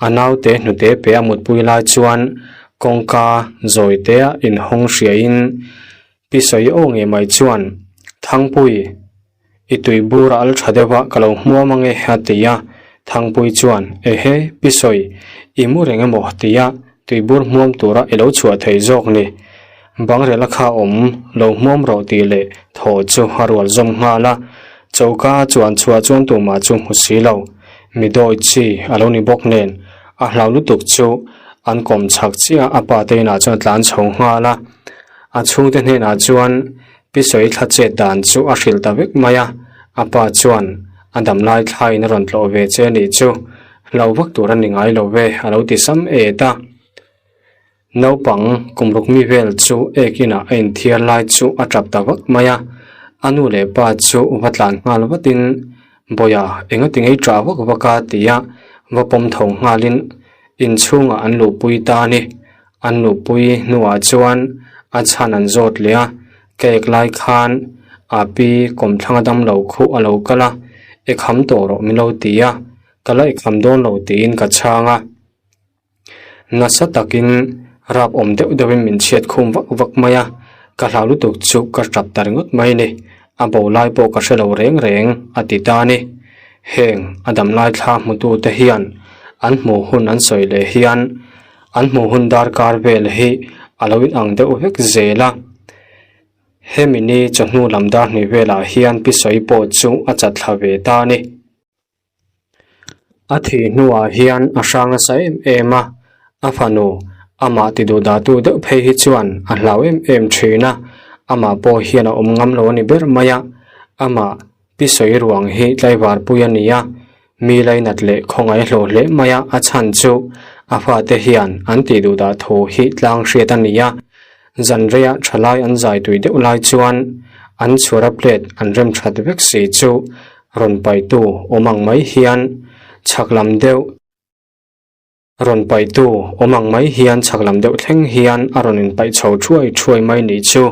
a naute hnute pe a mutpui lai chuan kawngka zawi tea inhawng hriain. Pi sawi aw ngei mai chuan, Thangpui, i tui bur a al tha deuh a, ka lo hmuam ange a ti a. Thangpui chuan, Ehe, Pi sawi, i mu reng emaw ti a, tui bur hmuam tura i lo chhuah thei zawk ni. Bangrela kha awm, lo hmuam rawh tih leh thaw chu a rual zawm nghal a. Choka a chuan chhuah chuan tumah chu hmu si lo. Mi dawi chi a lo ni bawk nen, a hlau lutuk chu an kawm chhak chiah a pa te inah chuan a tlan chho nghal a. A chhungte hnenah chuan Pi Sawi thla chet dan chu a hrilh ta vek mai a, a pa chuan a dam lai thlaiin a rawn tlawh ve che a nih chu, hlau vak tur a ni ngai lo ve a lo ti sam et a. Naupang kum ruk mi vel chu ek inah a inthiar lai chu a tap ta vak mai a, a nu leh pa chu va tlan nghal vatin Bawia engati ngei tah vak vak a ti a, va pawm tho nghalin inchhungah an luhpui ta a ni. An luhpui hnuah chuan a chhan an zawt leh a, ka ek lai khan a pi kawmthlanga damlo khuh a lo kal a, ek ham tawh rawh min lo ti a, ka la ek ham dawn lo tiin ka chhang a. Nasa takin rap awm deuh deuhin min chhiat khum vak vak mai a, ka hlau lutuk chu ka tap ta ringawt mai a ni. A bo lai pawh ka hre lo reng reng a ti ta a ni. Heng a dam lai thla hmutu te hian an hmuh hun an sawi leh hian an hmuh hun darkar vel hi a lo inang deuh vek zel a. Hemi ni chawhnu lam dar hnih velah hian pi sawi pawh chu a chat thla ve ta a ni. A thih hnuah hian a hrang nasa em em a, a fanu amah ti duh dahtu deuh phei hi chuan a hlau em em thin a, amah pawh hian a awm ngam lo a ni ber mai a, amah pi sawi ruang hi tlaivar pui a ni a, mi lainat leh khawngaih hlawh hle mai a, a chhan chu a fate hian an tih duh dah thu hi tlang hriat a ni a, zan reia thalai an zai tui deuh lai chuan an chhuara plate an rem that vek si chu Rawn paihtu awm ang mai hian chhak lam deuh Rawn paihtu awm ang mai hian chhak lam deuh thleng hian a rawn inpaih chho thuai thuai mai nih chu.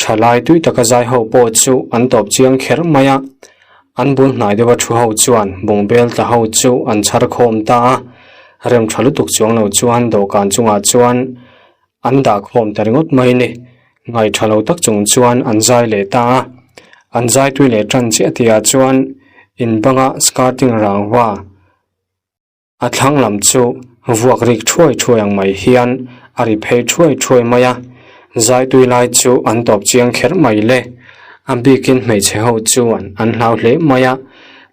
Thalai tui taka zai ho pawh chu an tawp chiang kher mai a, an bul hnai deuha thu ho chuan bungbel tla ho chu an chhar khawm ta a, rem tha lutuk chuang lo chuan dawhkan chungah chuan An dah khawm ta ringawt mai ni. Ngaih tha lo tak chung chuan an zai leh ta a. An zai tui leh tan chiah tihah chuan in banga skirting rangva a thlang lam chu vuak rik thuai thuai ang mai hian a ri phei thuai thuai mai a. Zai tui lai chu an tawp chiang kher mai le. A bikin hmeichhe ho chuan an hlau hle mai a.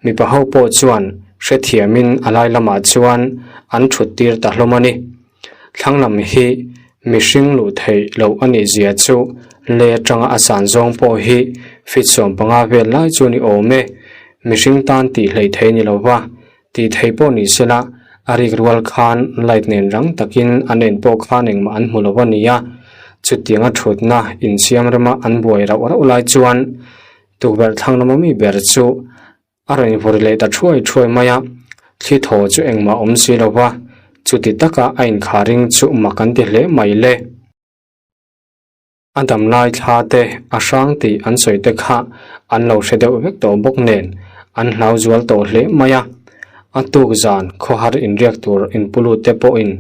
Mipa ho pawh chuan hrethiamin a lai lamah chuan an thut tir ta hlawm a ni. Thlang lam hi mihring luh theih loh a nih zia chu le atanga a san zawng pawh hi feet 15 vel lai chu a ni awm e. Mihring tan tih hleih theih a ni lo va, tih theih pawh ni sela a rik rual khan light nen rang takin an en pawh khan engmah an hmu lo a ni a. Chutianga thutna insiam rema an buai rauh rauh lai chuan tukverh thlang lama mi ber chu A rawn vur leh ta thuai thuai mai a, thli thaw chu engmah awm si lo va, chuti taka a inkhar ring chu mak an ti hle mai le. A dam lai thla te a hrang tih an sawi te kha an lo hre deuh vek tawh bawk nen an hlau zual tawh hle mai a. A tuk zan khawhar inriak tur inpulut te pawhin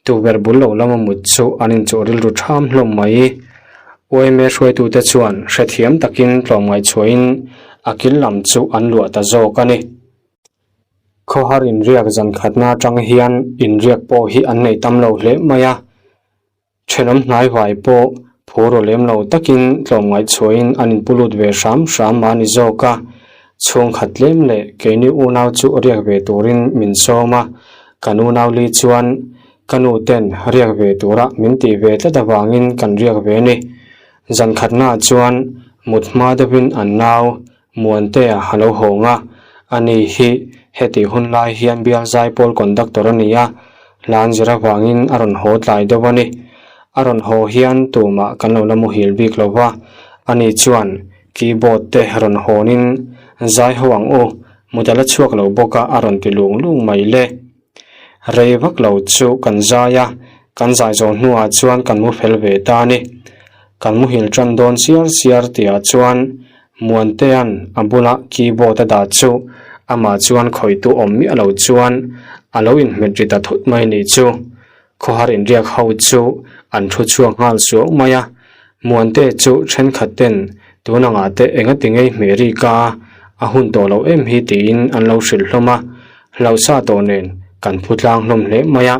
tukverh bul lo lama mut chu an inchuh rilru ṭham hlawm mai. Uaime hruaitute chuan hrethiam takin tlawmngaih chhuahin a kil lam chu an luah ta zawk a ni. Khawhar inriak zan khatna atang hian inriak pawh hi an nei tam lo hle mai a, thenawm hnaivai pawh phur aw lem lo takin tlawmngaih chhuahin an inpu lut ve hram hram a ni zawk a. Chhungkhat tlem leh keini unau chu riak ve turin min sawm a, kan unau li chuan Ka nu ten riak ve tura min tih ve tlat avangin kan riak ve a ni. Zan khatnaah chuan mut hma deuhin an nau Muantea a lo hawng a, ani hi hetih hun lai hian bial zaipawl conductor a ni a, hlan zir avangin a rawn haw tlai deuh a ni. A rawn haw hian tumah kan lo la muhil bik lo va, ani chuan keyboard te rawn hawnin zai ho ang u, mut a la chhuak lo bawk a a rawn ti lung lung mai le. Rei vak lo chu kan zai a, kan zai zawh hnuah chuan kan mu fel ve ta a ni. Kan muhil tan dawn siar siar tihah chuan Muantea'n a bula keyboard a dah chu amah chuan khawihtu awm miah lo chuan a lo inhmet ri ta thut mai nih chu. Khawhar inriak ho chu an thu chhuak nghal suau mai a. Muante chu thenkhat ten tun angah te engati ngei hmeh rik a, a hun tawh loh em hi tiin an lo hrilh hlawm a, hlauhsa tawh nen kan phu tlang hlawm hle mai a.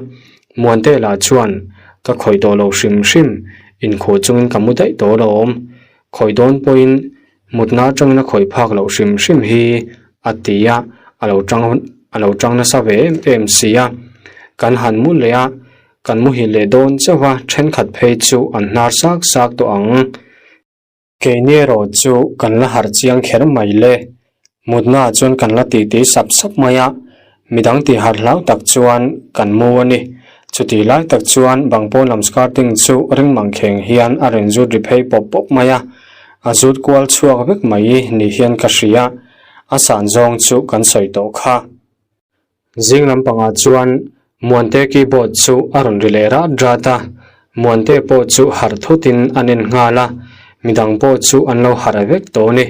Muante lah chuan ka khawih tawh lo hrim hrim, inkhuh chungin ka mu daih tawh alawm. Khawih dawn pawhin mutna atangin a khawih phak loh hrim hrim hi a ti a, a lo tang a lo tang nasa ve em em si a. Kan han mu leh a, kan muhil leh dawn chauh a, thenkhat phei chu an hnar sak sak tawh ang. Keini erawh chu kan la harh chiang kher mai le. Mutna ah chuan kan la titi sap sap mai a, midang tih harh hlau tak chuan kan mu a ni. Chutih lai tak chuan bang pawn lam skirting chu ring mang kheng hian a rawn zut ri phei pawp pawp mai a, a zut kual chhuak vek mai ni hian ka hria, a san zawng chu kan sawi tawh kha. Zing lampangah chuan Muante keyboard chu a rawn ri leh rat rat a, Muante pawh chu harh thutin an en nghal a, midang pawh chu an lo harh vek tawh a ni.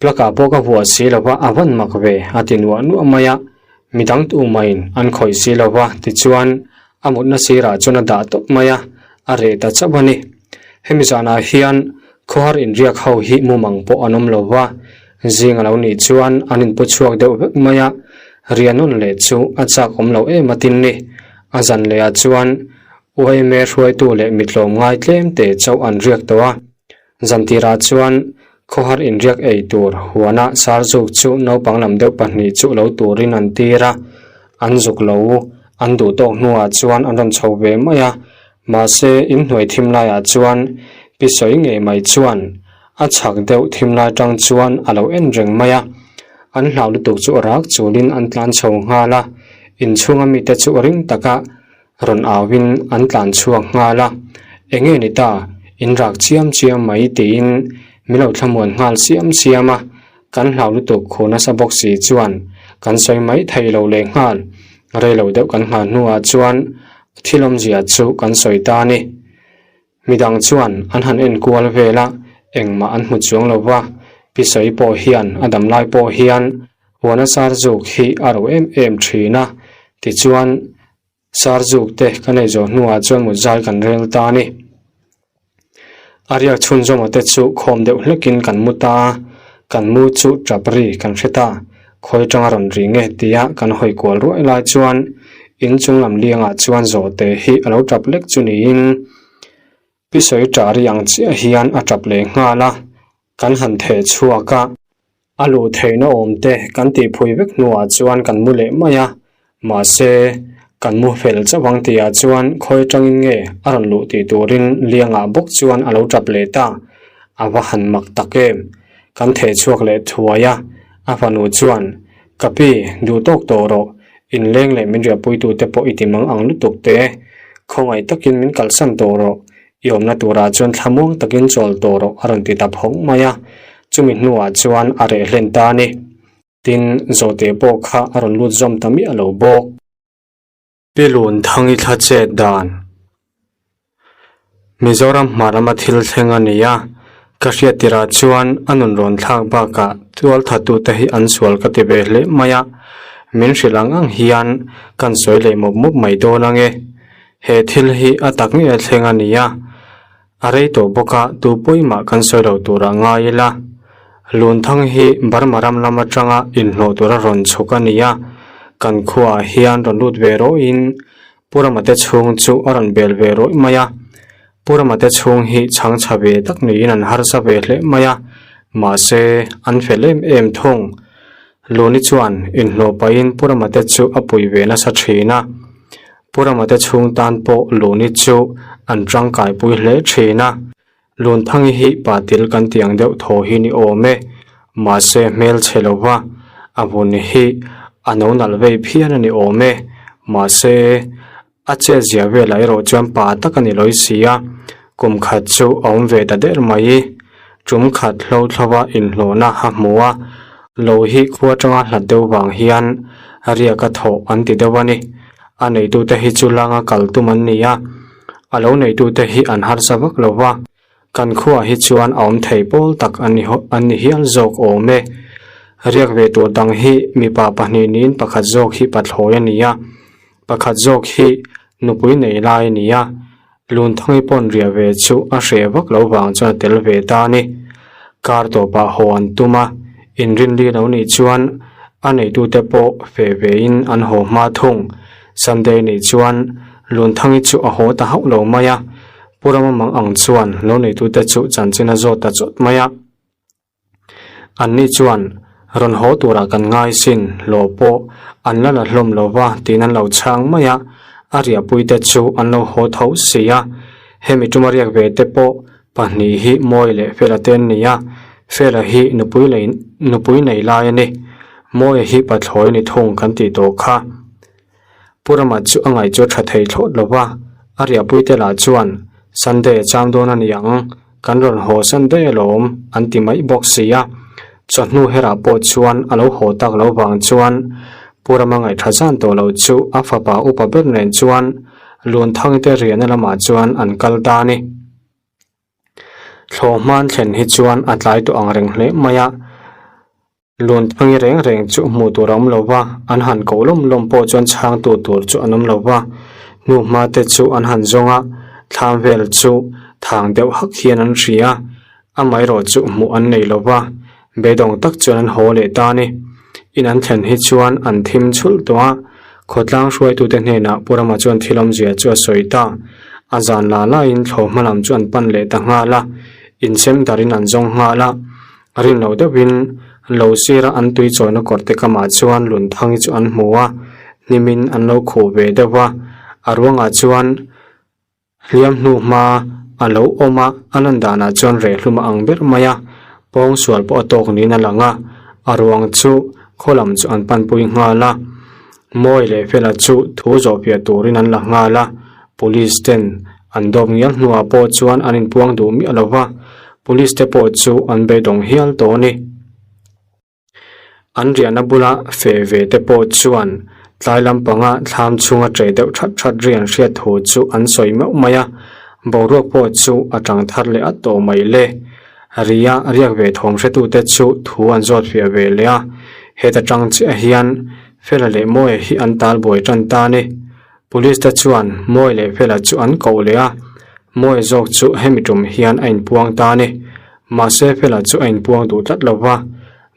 Plug ah pawh ka vuah si lo va, a van mak ve a ti nuah nuah mai a, midang tumah-in an khawih si lo va, tichuan a mutna sirah chuan a dah tawp mai a, a reh ta chauh a ni. Hemi zanah hian khawhar inriak ho hi mumang pawh an awm lo va, zing a lo nih chuan an inpu chhuak deuh vek mai a, riahnawn leh chu a chak awm lo em atin ni. A zan lehah chuan UAMA hruaitu leh mitlawm ngai tlem te chauh an riak tawh a, Zantirah chuan khawhar inriak ei tur huana sarzuk chu naupang lam deuh pahnih chu lo turin an tir a, an zuk lo an duh tawk hnuah chuan an rawn chho ve mai a, mahse inhnuai thim laiah chuan pi sawi ngei mai chuan a chhak deuh thim lai tang chuan a lo en reng mai a, an hlau lutuk chu rak chulin an tlan chho nghal a, inchhunga mite chu ring taka Rawn auin an tlan chhuak nghal a, Enge ni ta, in rak chiam chiam mai tiin min lo thlamuan nghal siam siam a, kan hlau lutuk khu nasa bawk si chuan kan sawi mai thei lo leh nghal, rei lo deuh kan nghah hnuah chuan thil awmzia chu kan sawi ta a ni. Midang chuan an han en kual vel a, engmah an hmu chuang lo va, Pi Sawi pawh hian a dam lai pawh hian huana sarzuk hi a ro em em thin a, tichuan sarzuk te ka nei zawh hnuah chuan mut zai kan rel ta a ni. A riak chhunzawma te chu khawm deuh hlekin kan mu ta a, kan mu chu tap ri kan hre ta, khawi tanga rawn ri nge tia kan hawi kual ruai lai chuan inchung lam liangah chuan zawhte hi a lo tap lek chu niin Pi sawi tah ri ang chiah hian a tap leh nghal a, kan han theh chhuak a, a luh theihna awm te kan tihphui vek hnuah chuan kan mu leh mai a, mahse kan mu fel chauh ang tihah chuan khawi atangin nge a rawn luh tih turin liangah bawk chuan a lo tap leh ta, a va han mak tak em! Kan theh chhuak leh thuai a, a fanu chuan Ka pi, duh tawk tawh rawh, inleng leh min riahpuitute pawh i ti mang ang lutuk te, khawngaih takin min kalsan tawh rawh, i awmna turah chuan thlamuang takin chawl tawh rawh a rawn ti ta phawng mai a, chumi hnuah chuan a reh hlen ta a ni. Tin, Zawhte pawh kha a rawn lut zawm ta miah lo bawk. Pi Lun Thangi thla chet dan Mizoram hma lama thil thleng a ni a, ka hriat tirah chuan a nun rawn thlak bakah tual thatute hi an sual ka ti ve hle mai a, min hrilh ang ang hian kan sawi leh mawp mawp mai dawn ang e. He thil hi a tak ngei a thleng a ni a, A rei tawh bawk a, tu pawimah kan sawi lo tur a ngai ila. Lunthang hi Burma ram lam atanga inhlawh tura rawn chhuk a ni a, kan khuaah hian rawn lut ve rawhin Pu Ramate chhung chu a rawn bel ve rawih mai a. Pu Ramate chhung hi chhangchha ve tak niin an harsa ve hle mai a, mahse an fel em em thung. Luni chuan inhlawh pahin Pu Ramate chu a pui ve nasa thin a. Pu Ramate chhung tan pawh Luni chu an tangkaipui hle thin a, Lunthangi hi patil kan tih ang deuh thaw hi ni awm e, mahse hmelchhe lo va, a vun hi a no nalh vei phian a ni awm e, mahse a chet zia velah erawh chuan pa tak a ni lawi si a, kum khat chu a awm ve ta der mai. Tum khat hlo thlova inhlawhna a hmu a, lo hi khua atanga hlat deuh vang hian riak a thawh an ti deuh a ni. A neitute hi chu langa kal tum an ni a, a lo neitute hi an harsa vak lo va, kan khuaah hi chuan a awm thei pawl tak an ni an ni hial zawk awm e. Riak ve tur dang hi mipa pahnih niin pakhat zawk hi pathlawi a ni a, pakhat zawk hi nupui nei lai a ni a. Lunthangi pawn riah ve chu a hreh vak lo vang chuan a tel ve ta a ni. Kar tawpah haw an tum a, inrinli lo nih chuan a neitute pawh feh vein an haw hma thung. Sunday nih chuan Lunthangi chu a haw ta hauh lo mai a, Pu Rama mang ang chuan lo neitute chu chanchin a zawt ta chawt mai a. Anni chuan, Rawn haw turah kan ngai sin, hlawh pawh an la la hlawm lo va tiin an lo chhang mai a, a riahpuite chu an lo haw tho si a. Hemi tuma riak ve te pawh pahnih hi Mawi leh Fela te an ni a, Fela hi nupui lei nupui nei lai a ni. Mawia hi pathlawi ni thung kan tih tawh kha. Pu Rama chu a ngaih chu a tha thei thlawt lo va, a riahpuite lah chuan, Sunday a cham dawn a ni ang, kan rawn haw Sunday alawm, an ti mai bawk si a. Chawhnu herah pawh chuan a lo haw tak lo vang chuan Pu Rama ngaihṭha zan tawh lo chu a fapa upa ber nen chuan Lunthangite riahna lamah chuan an kal ta a ni. Thlawh hman thlen hi chuan a tlai tawh ang reng hle mai a. Lunthangi reng reng chu hmuh tur a awm lo va, an han koh lawm lawm pawh chuan chhangtu tur chu an awm lo va. Hnuhma te chu an han zawng a, thlam vel chu thang deuh hak hian an hria a, amaherawh chu hmuh an nei lo va, beidawng tak chuan an haw leh ta a ni. In an thlen hi chuan an thim chhulh tawh a, khawtlang hruaitute hnenah Pu Rama chuan thil awmzia chu a sawi ta. A zan la laiin thlawhhma lam chu an pan leh ta nghal a, insem darin an zawng nghal a. A rin loh deuhin lo sira an tui chawina kawr te kamah chuan Lunthangi chu an hmu a, hnimin an lo khuh ve deuh va. A ruangah chuan hliam hnu hma a lo awm a, a lan danah chuan rehhlum a ang ber mai a, pawng sual pawh a tawk niin a lang a. A ruang chu khaw lam chu an panpui nghal a, Mawi leh Fela chu thu zawhfiah turin an la nghal a, Police ten an dawp ngial hnuah pawh chuan an inpuang duh miah lo va, Police te pawh chu an beidawng hial tawh a ni. An riahna bula feh ve te pawh chuan tlai lampanga thlam chhunga ṭe deuh ṭhat ṭhat ri an hriat thu chu an sawi meuh mai a, boruak pawh chu a ṭang thar leh at tawh mai le. Ria riak ve thawm hretute chu thu an zawt fiah ve leh a, heta ṭang chiah hian Fela leh Mawia hi an tal buai ṭan ta a ni. Police te chuan Mawi leh Fela chu an koh leh a, Mawi zawk chu hemi tum hian a inpuang ta a ni. Mahse Fela chu a inpuang duh tlat lo va,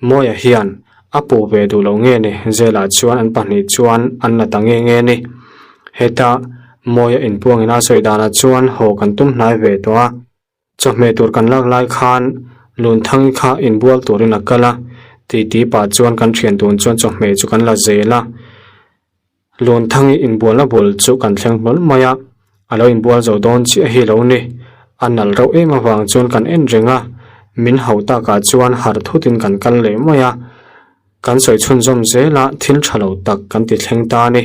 Mawia hian a puh ve duh lo nge ni Zelah chuan an pahnih chuan an la ta nge nge ni. Heta Mawia inpuangin a sawi danah chuan haw kan tum hnai ve tawh a, Chawhmeh tur kan lak lai khan Lunthangi kha inbual turin a kal a, titi pah chuan kan thian dun chuan chawhmeh chu kan la zel a. Lunthangi inbualna bul chu kan thleng hlawl mai a, a lo inbual zo dawn chiah hi lo ni. A nalh reuh em avang chuan kan en reng a, min hauh takah chuan harh thutin kan kal leh mai a. Kan sawi chhunzawm zel a, thil tha lo tak kan ti thleng ta a ni.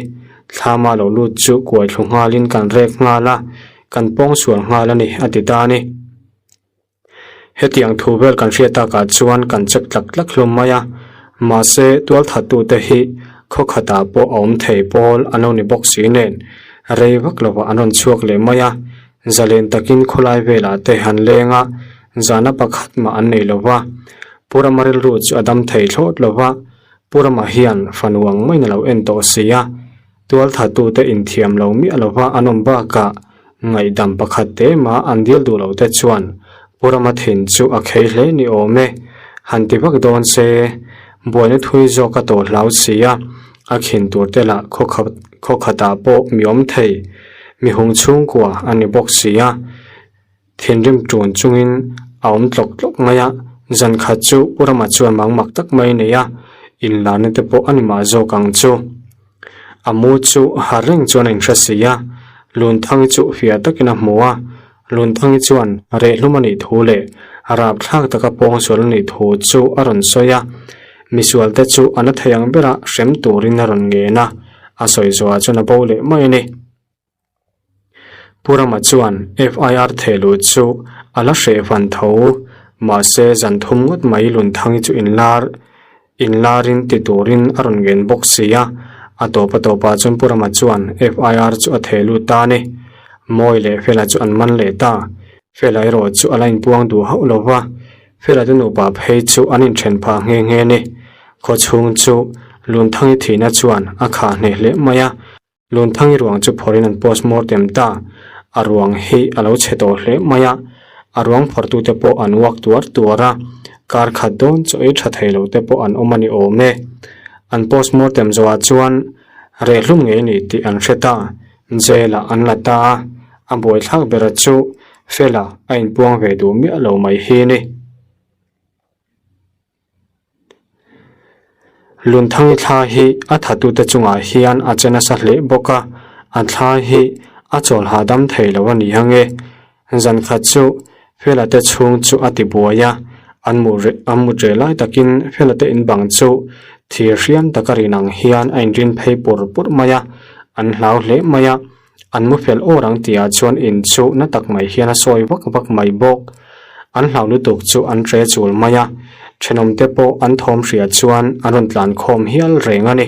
Thlama lo lut chu kuai thlu nghalin kan rek nghal a, kan pawng sual nghal a ni, a ti ta a ni. Hetiang thu vel kan hriat takah chuan kan check tlak tlak hlawm mai a, mahse tualthattute hi khaw khatah pawh a awm thei pawl an lo ni bawk si nen, rei vak lovah an rawn chhuak leh mai a, zalen takin khawlai velah te han leng a, zahna pakhat mah an nei lo va. Pu Rama rilru chu a dam thei thlawt lo va, Pu Rama hian fanu ang maiin a lo en tawh si a, tualthattute inthiam lo miah lo va an awm bakah ngaihdam pakhat te mah an dil duh lo te chuan Pu Rama thin chu a khei hle ni awm e. Han ti vak dawn se, buaina thui zawk a tawh hlau si a, a khin tur te lah khaw khatah pawh mi awm thei, mi hung chhungkua a ni bawk si a. Thinrim ṭun chungin a awm tlawk tlawk mai a, zan khat chu Pu Rama chuan mangmak tak mai a nei a, inlarna te pawh a ni mah zawk ang chu. A mu chu har reng chuan a inhre si a, Lunthangi chu fiah takin a hmu a, Lunthangi chuan rehhlum a nih thu leh rapthlak taka pawngsual a nih thu chu a rawn sawi a, misualte chu a na thei ang bera hrem turin a rawn ngen a, a sawi zawhah chuan a bo leh mai a ni. Pu Rama chuan FIR thehluh chu a la hreh van tho, mahse zan thum ngawt mai Lunthangi chu inlar inlarin ti turin a rawn ngen bawk si a, a tawp a tawpah chuan Pu Rama chuan FIR chu a thehlut ta a ni. Mawi leh Fela chu an man leh ta. Fela erawh chu a la inpuang duh hauh lo va, Fela te nupa phei chu an inthen phah nghe nghe a ni. Khawchhung chu Lunthangi thihna chuan a khah hneh hle mai a. Lunthangi ruang chu phawrhin an post mortem ta. A ruang hi a lo chhe tawh hle mai a, a ruang phawrhtute pawh an uak tuar tuar a, kar khat dawn chaw ei tha thei lo te pawh an awm a ni awm e. An postmortem zawhah chuan rehlum ngei ni tih an hre ta, jail ah an la ta a, a buaithlak bera chu Fela a inpuang ve duh miah lo mai hi ni. Lunthangi thla hi a thatute chungah hian a che nasa hle bawk a, a thla hi a chawl hahdam thei lo a ni ang e. Zan khat chu Fela te chhung chu a ti buai a, an mu an mut reh lai takin Fela te in bang chu thir hriam taka rin ang hian a inrin phei pur pur mai a, an hlau hle mai a, An mu fel awr ang tihah chuan in chu na tak mai hian a sawi vak vak mai bawk. An hlau lutuk chu an tre chul mai a, thenawmte pawh an thawm hria chuan an rawn tlan khawm hial reng a ni.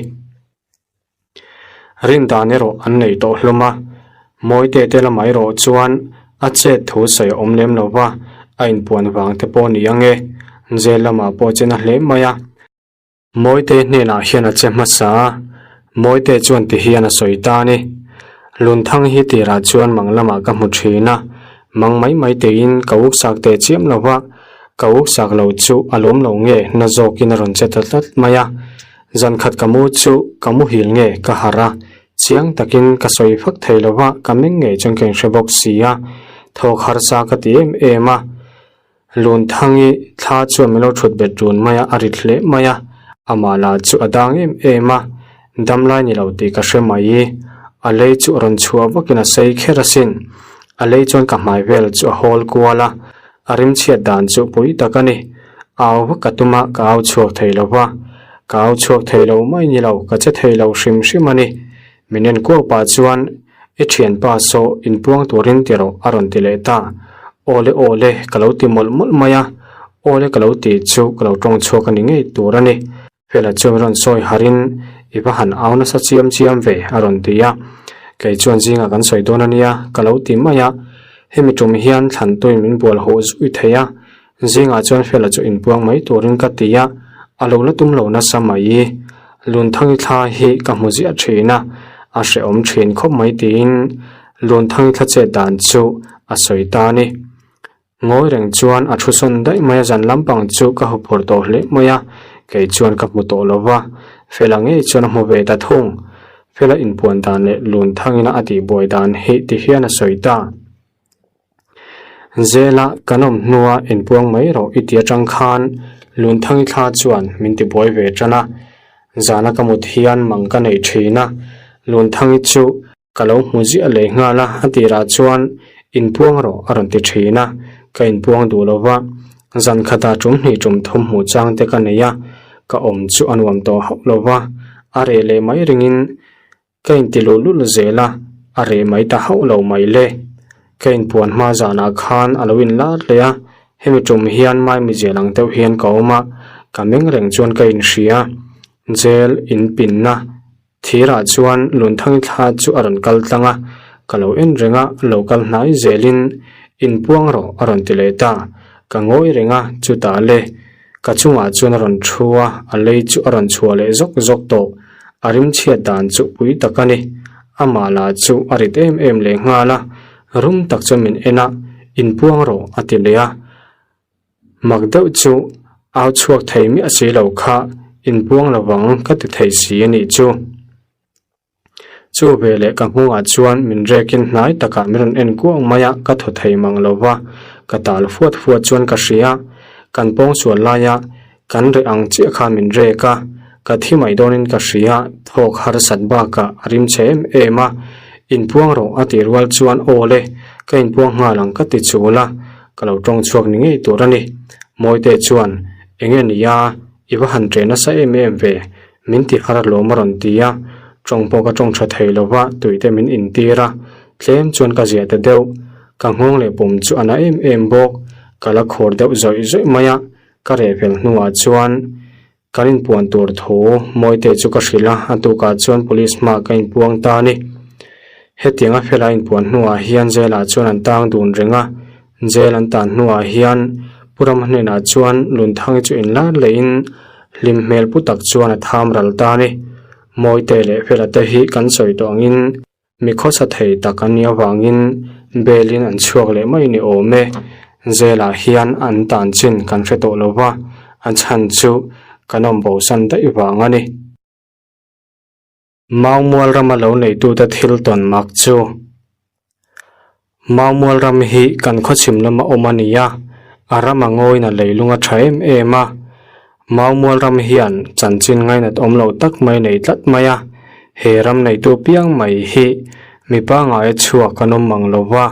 Rindan erawh an nei tawh hlawm a, Mawite te lamah erawh chuan a chet thu sawi a awm lem lo va, a inpuan vang te pawh ni ang e. Jail lamah pawh chen a hle mai a. Mawite hnenah hian a che hmasa a, Mawite chuan ti hian a sawi ta a ni. Lunthang hi tirah chuan mang lamah ka hmu thin a, mang mai mai teiin ka uksak teh chiam lo va, ka uksak lo chu a lawm lo nge na zawkin a rawn che ta tlat mai a. Zan khat ka mu chu ka muhil nge ka harh a, chiang takin ka sawi fak thei lo va, ka meng ngei chuan ka inhre bawk si a, thawk harsa ka ti em em a. Lunthangi thla chuan min lo thut bet run mai a, a rit hle mai a, amah lah chu a dang em em a, damlai ni lo tih ka hre mai. A lei chu a rawn chhuah vakin a sei kher asin. A lei chuan ka hmai vel chu a hawl kual a, a rimchhiat dan chu pui tak a ni. Au vak ka tum a, ka au chhuak thei lo va, ka au chhuak thei lo mai ni lo, ka che thei lo hrim hrim a ni. Min en kuau pah chuan, I thianpa saw inpuang turin ti rawh a rawn ti leh ta. Awle awle ka lo ti mawlh mawlh mai a, awle ka lo ti chu ka lo tawng chhuak a ni ngei tur a ni. Fela chuan rawn sawi harin, I va han au nasa chiam chiam ve a rawn ti a. Kei chuan zingah kan sawi dawn a nia ka lo ti mai a. Hemi tum hian thlantuin min bual huh zui thei a, Zingah chuan Fela chu inpuang mai turin ka ti a, a lo la tum lo nasa mai. Lunthangi thla hi ka hmu ziah thin a, a hrehawm thin khawp mai tiin Lunthangi thla chet dan chu a sawi ta a ni. Ngawi reng chuan a thu sawn daih mai a, zan lampang chu ka hu phur tawh hle mai a, kei chuan ka hmu tawh lo va, Fela ngei chuan a hmu ve ta thung. Fela inpuan dan leh Lunthangina a tihbuai dan hi ti hian a sawi ta. Zela kan awm hnua inpuang mai rawh i ti atang khan Lunthangi thla chuan min ti buai ve tan a, zana ka mut hian mang ka nei thin a, Lunthangi chu ka lo hmu ziah leh nghal a, a tirah chuan inpuang rawh a rawn ti thin a, ka inpuang duh lo va, zan khatah tum hnih tum thum hmuh chang te ka nei a, ka awm chu a nuam tawh hauh lo va, a reh leh mai ringin Ka inti luh lul zel a, a reh mai ta hauh lo mai le. Ka inpuan hma zanah khan a lo inlar leh a, hemi tum hian maimi zel ang deuh hian ka awm a, ka meng reng chuan ka inhria. Jail inpinna thirah chuan Lunthangi thla chu a rawn kal tlang a, ka lo en reng a, lo kal hnai zelin inpuang rawh a rawn ti leh ta. Ka ngawi reng a, chutah le. Ka chungah chuan a rawn thu a, a lei chu a rawn chhuah leh zawk zawk tawh. A rimchhiat dan chu pui tak a ni. Amah lah chu a rit em em leh nghal a, rum tak chuan min en a, Inpuang rawh a ti leh a. Mak deuh chu au chhuak thei miah si lo kha, Inpuang lovang ka ti thei si a nih chu. Chu veleh ka nghawngah chuan min rekin hnai takah min rawn en kuang mai a, ka thaw thei mang lo va, ka tal fuat fuat chuan ka hria. Kan pawng sual laia kan reh ang chiah khan min rek a, ka thi mai dawnin ka hria, thawk harsat bakah a rim chhe em em a. Inpuang rawh a tih rual chuan aw le, ka inpuang nghal ang ka ti chul a, ka lo tawng chhuak ni ngei tur a ni. Mawite chuan, Enge nia, i va han ṭe nasa em em ve, Min ti har alawm a rawn ti a, tawng pawh ka tawng tha thei lo va, tuite min intir a, tlem chuan ka ziah ta deuh. Ka nghawng leh pum chu a na em em bawk, ka la khur deuh zawih zawih mai a, ka reh fel hnuah chuan kan inpuan tur thu Mawite chu ka hrilh a, a tukah chuan police hmaah ka inpuang ta a ni. Hetianga fela inpuan hnuah hian jail-ah chuan an tang dun reng a, Jail an tan hnuah hian Pu Rama hnenah chuan Lunthangi chu inlar lehin hlim hmel pu tak chuan a tham ral ta a ni. Mawite leh Fela te hi kan sawi tawh angin mi khawsa thei tak an nih avangin Bail in an chhuak leh mai ni awm e. Jail ah hian an tan chin kan hre tawh lo va, a chhan chu kan awm bosan daih vang a ni. Maumual rama lo neitute thil tawn mak chu. Maumual ram hi kan khawchhim lama awm a ni a, a ram a ngawin a leilung a tha em em a. Maumual ram hian chanchin ngainat awm lo tak mai nei tlat mai a, he ram neitu piang mai hi mi pangngai a chhuak an awm mang lo va.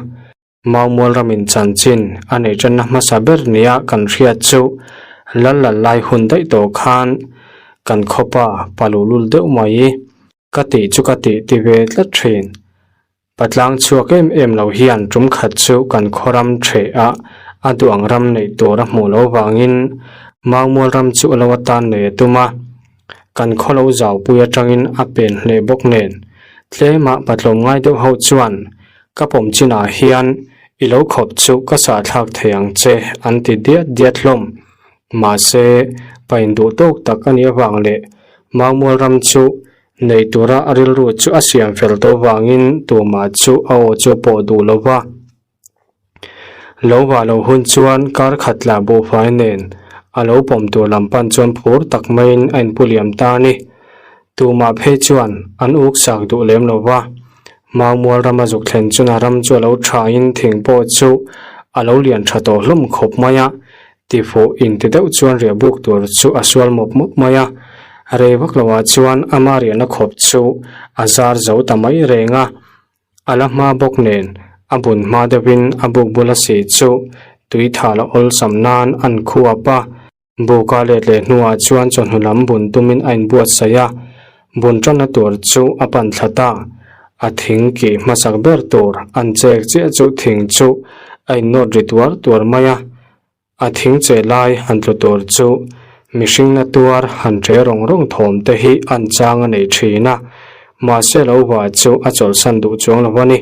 Maumual ramin chanchin a neih tanna hmasa ber nia kan hriat chu lal lal lai hun daih tawh khan kan khawpa pa luhlul deuh mai ka tih chu ka tih ti ve tlat thin. Patlang chhuak em em lo hian tum khat chu kan khaw ram theh ah a duh ang ram neih tur a hmuh loh vangin Maumual ram chu a lo atan nei a tum a. Kan khaw lo zaupui atangin a pen hle bawk nen tlema patlawm ngai deuh ho chuan ka pawm chinah hian i lo khawp chu ka sahthlak thei ang che an ti diat diat hlawm. Mahse, pa induh tawk tak a nih avang leh Maumual ram chu nei tura a rilru chu a siam fel tawh vangin tumah chu a aw chu a pawh duh lo va. Lo vah loh hun chuan kar khat lah buhfai nen a lo pawm tur lam pan chuan phur tak maiin a inpu liam ta a ni. Tumah phei chuan an uk sak duh lem lo va, Maumual rama zuk thlen chuan a ram chu a lo thain thing pawh chu a lo lian tha tawh hlawm khawp mai a, tifuh inti deuh chuan riah buk tur chu a sual mawp mawp mai a. Rei vak loah chuan ama riahna khawp chu a zar zo ta mai reng a. A la hma bawk nen a bun hma deuhin a buk bula si chu tui tha la awlsam nan an khuap a. Buka let leh hnuah chuan chawhnu lam bun tumin a inbuatsaih a, bun tanna tur chu a pan thla ta. A thing kih hmasak ber tur an chek chiah chu thing chu a innawt ri tuar tuar mai a. A thing che lai han tlu tur chu mihring na tuar han ṭe rawng rawng thawm te hi an chang a nei ṭhin a, mahse lo va chu a chawlhsan duh chuang lo a ni.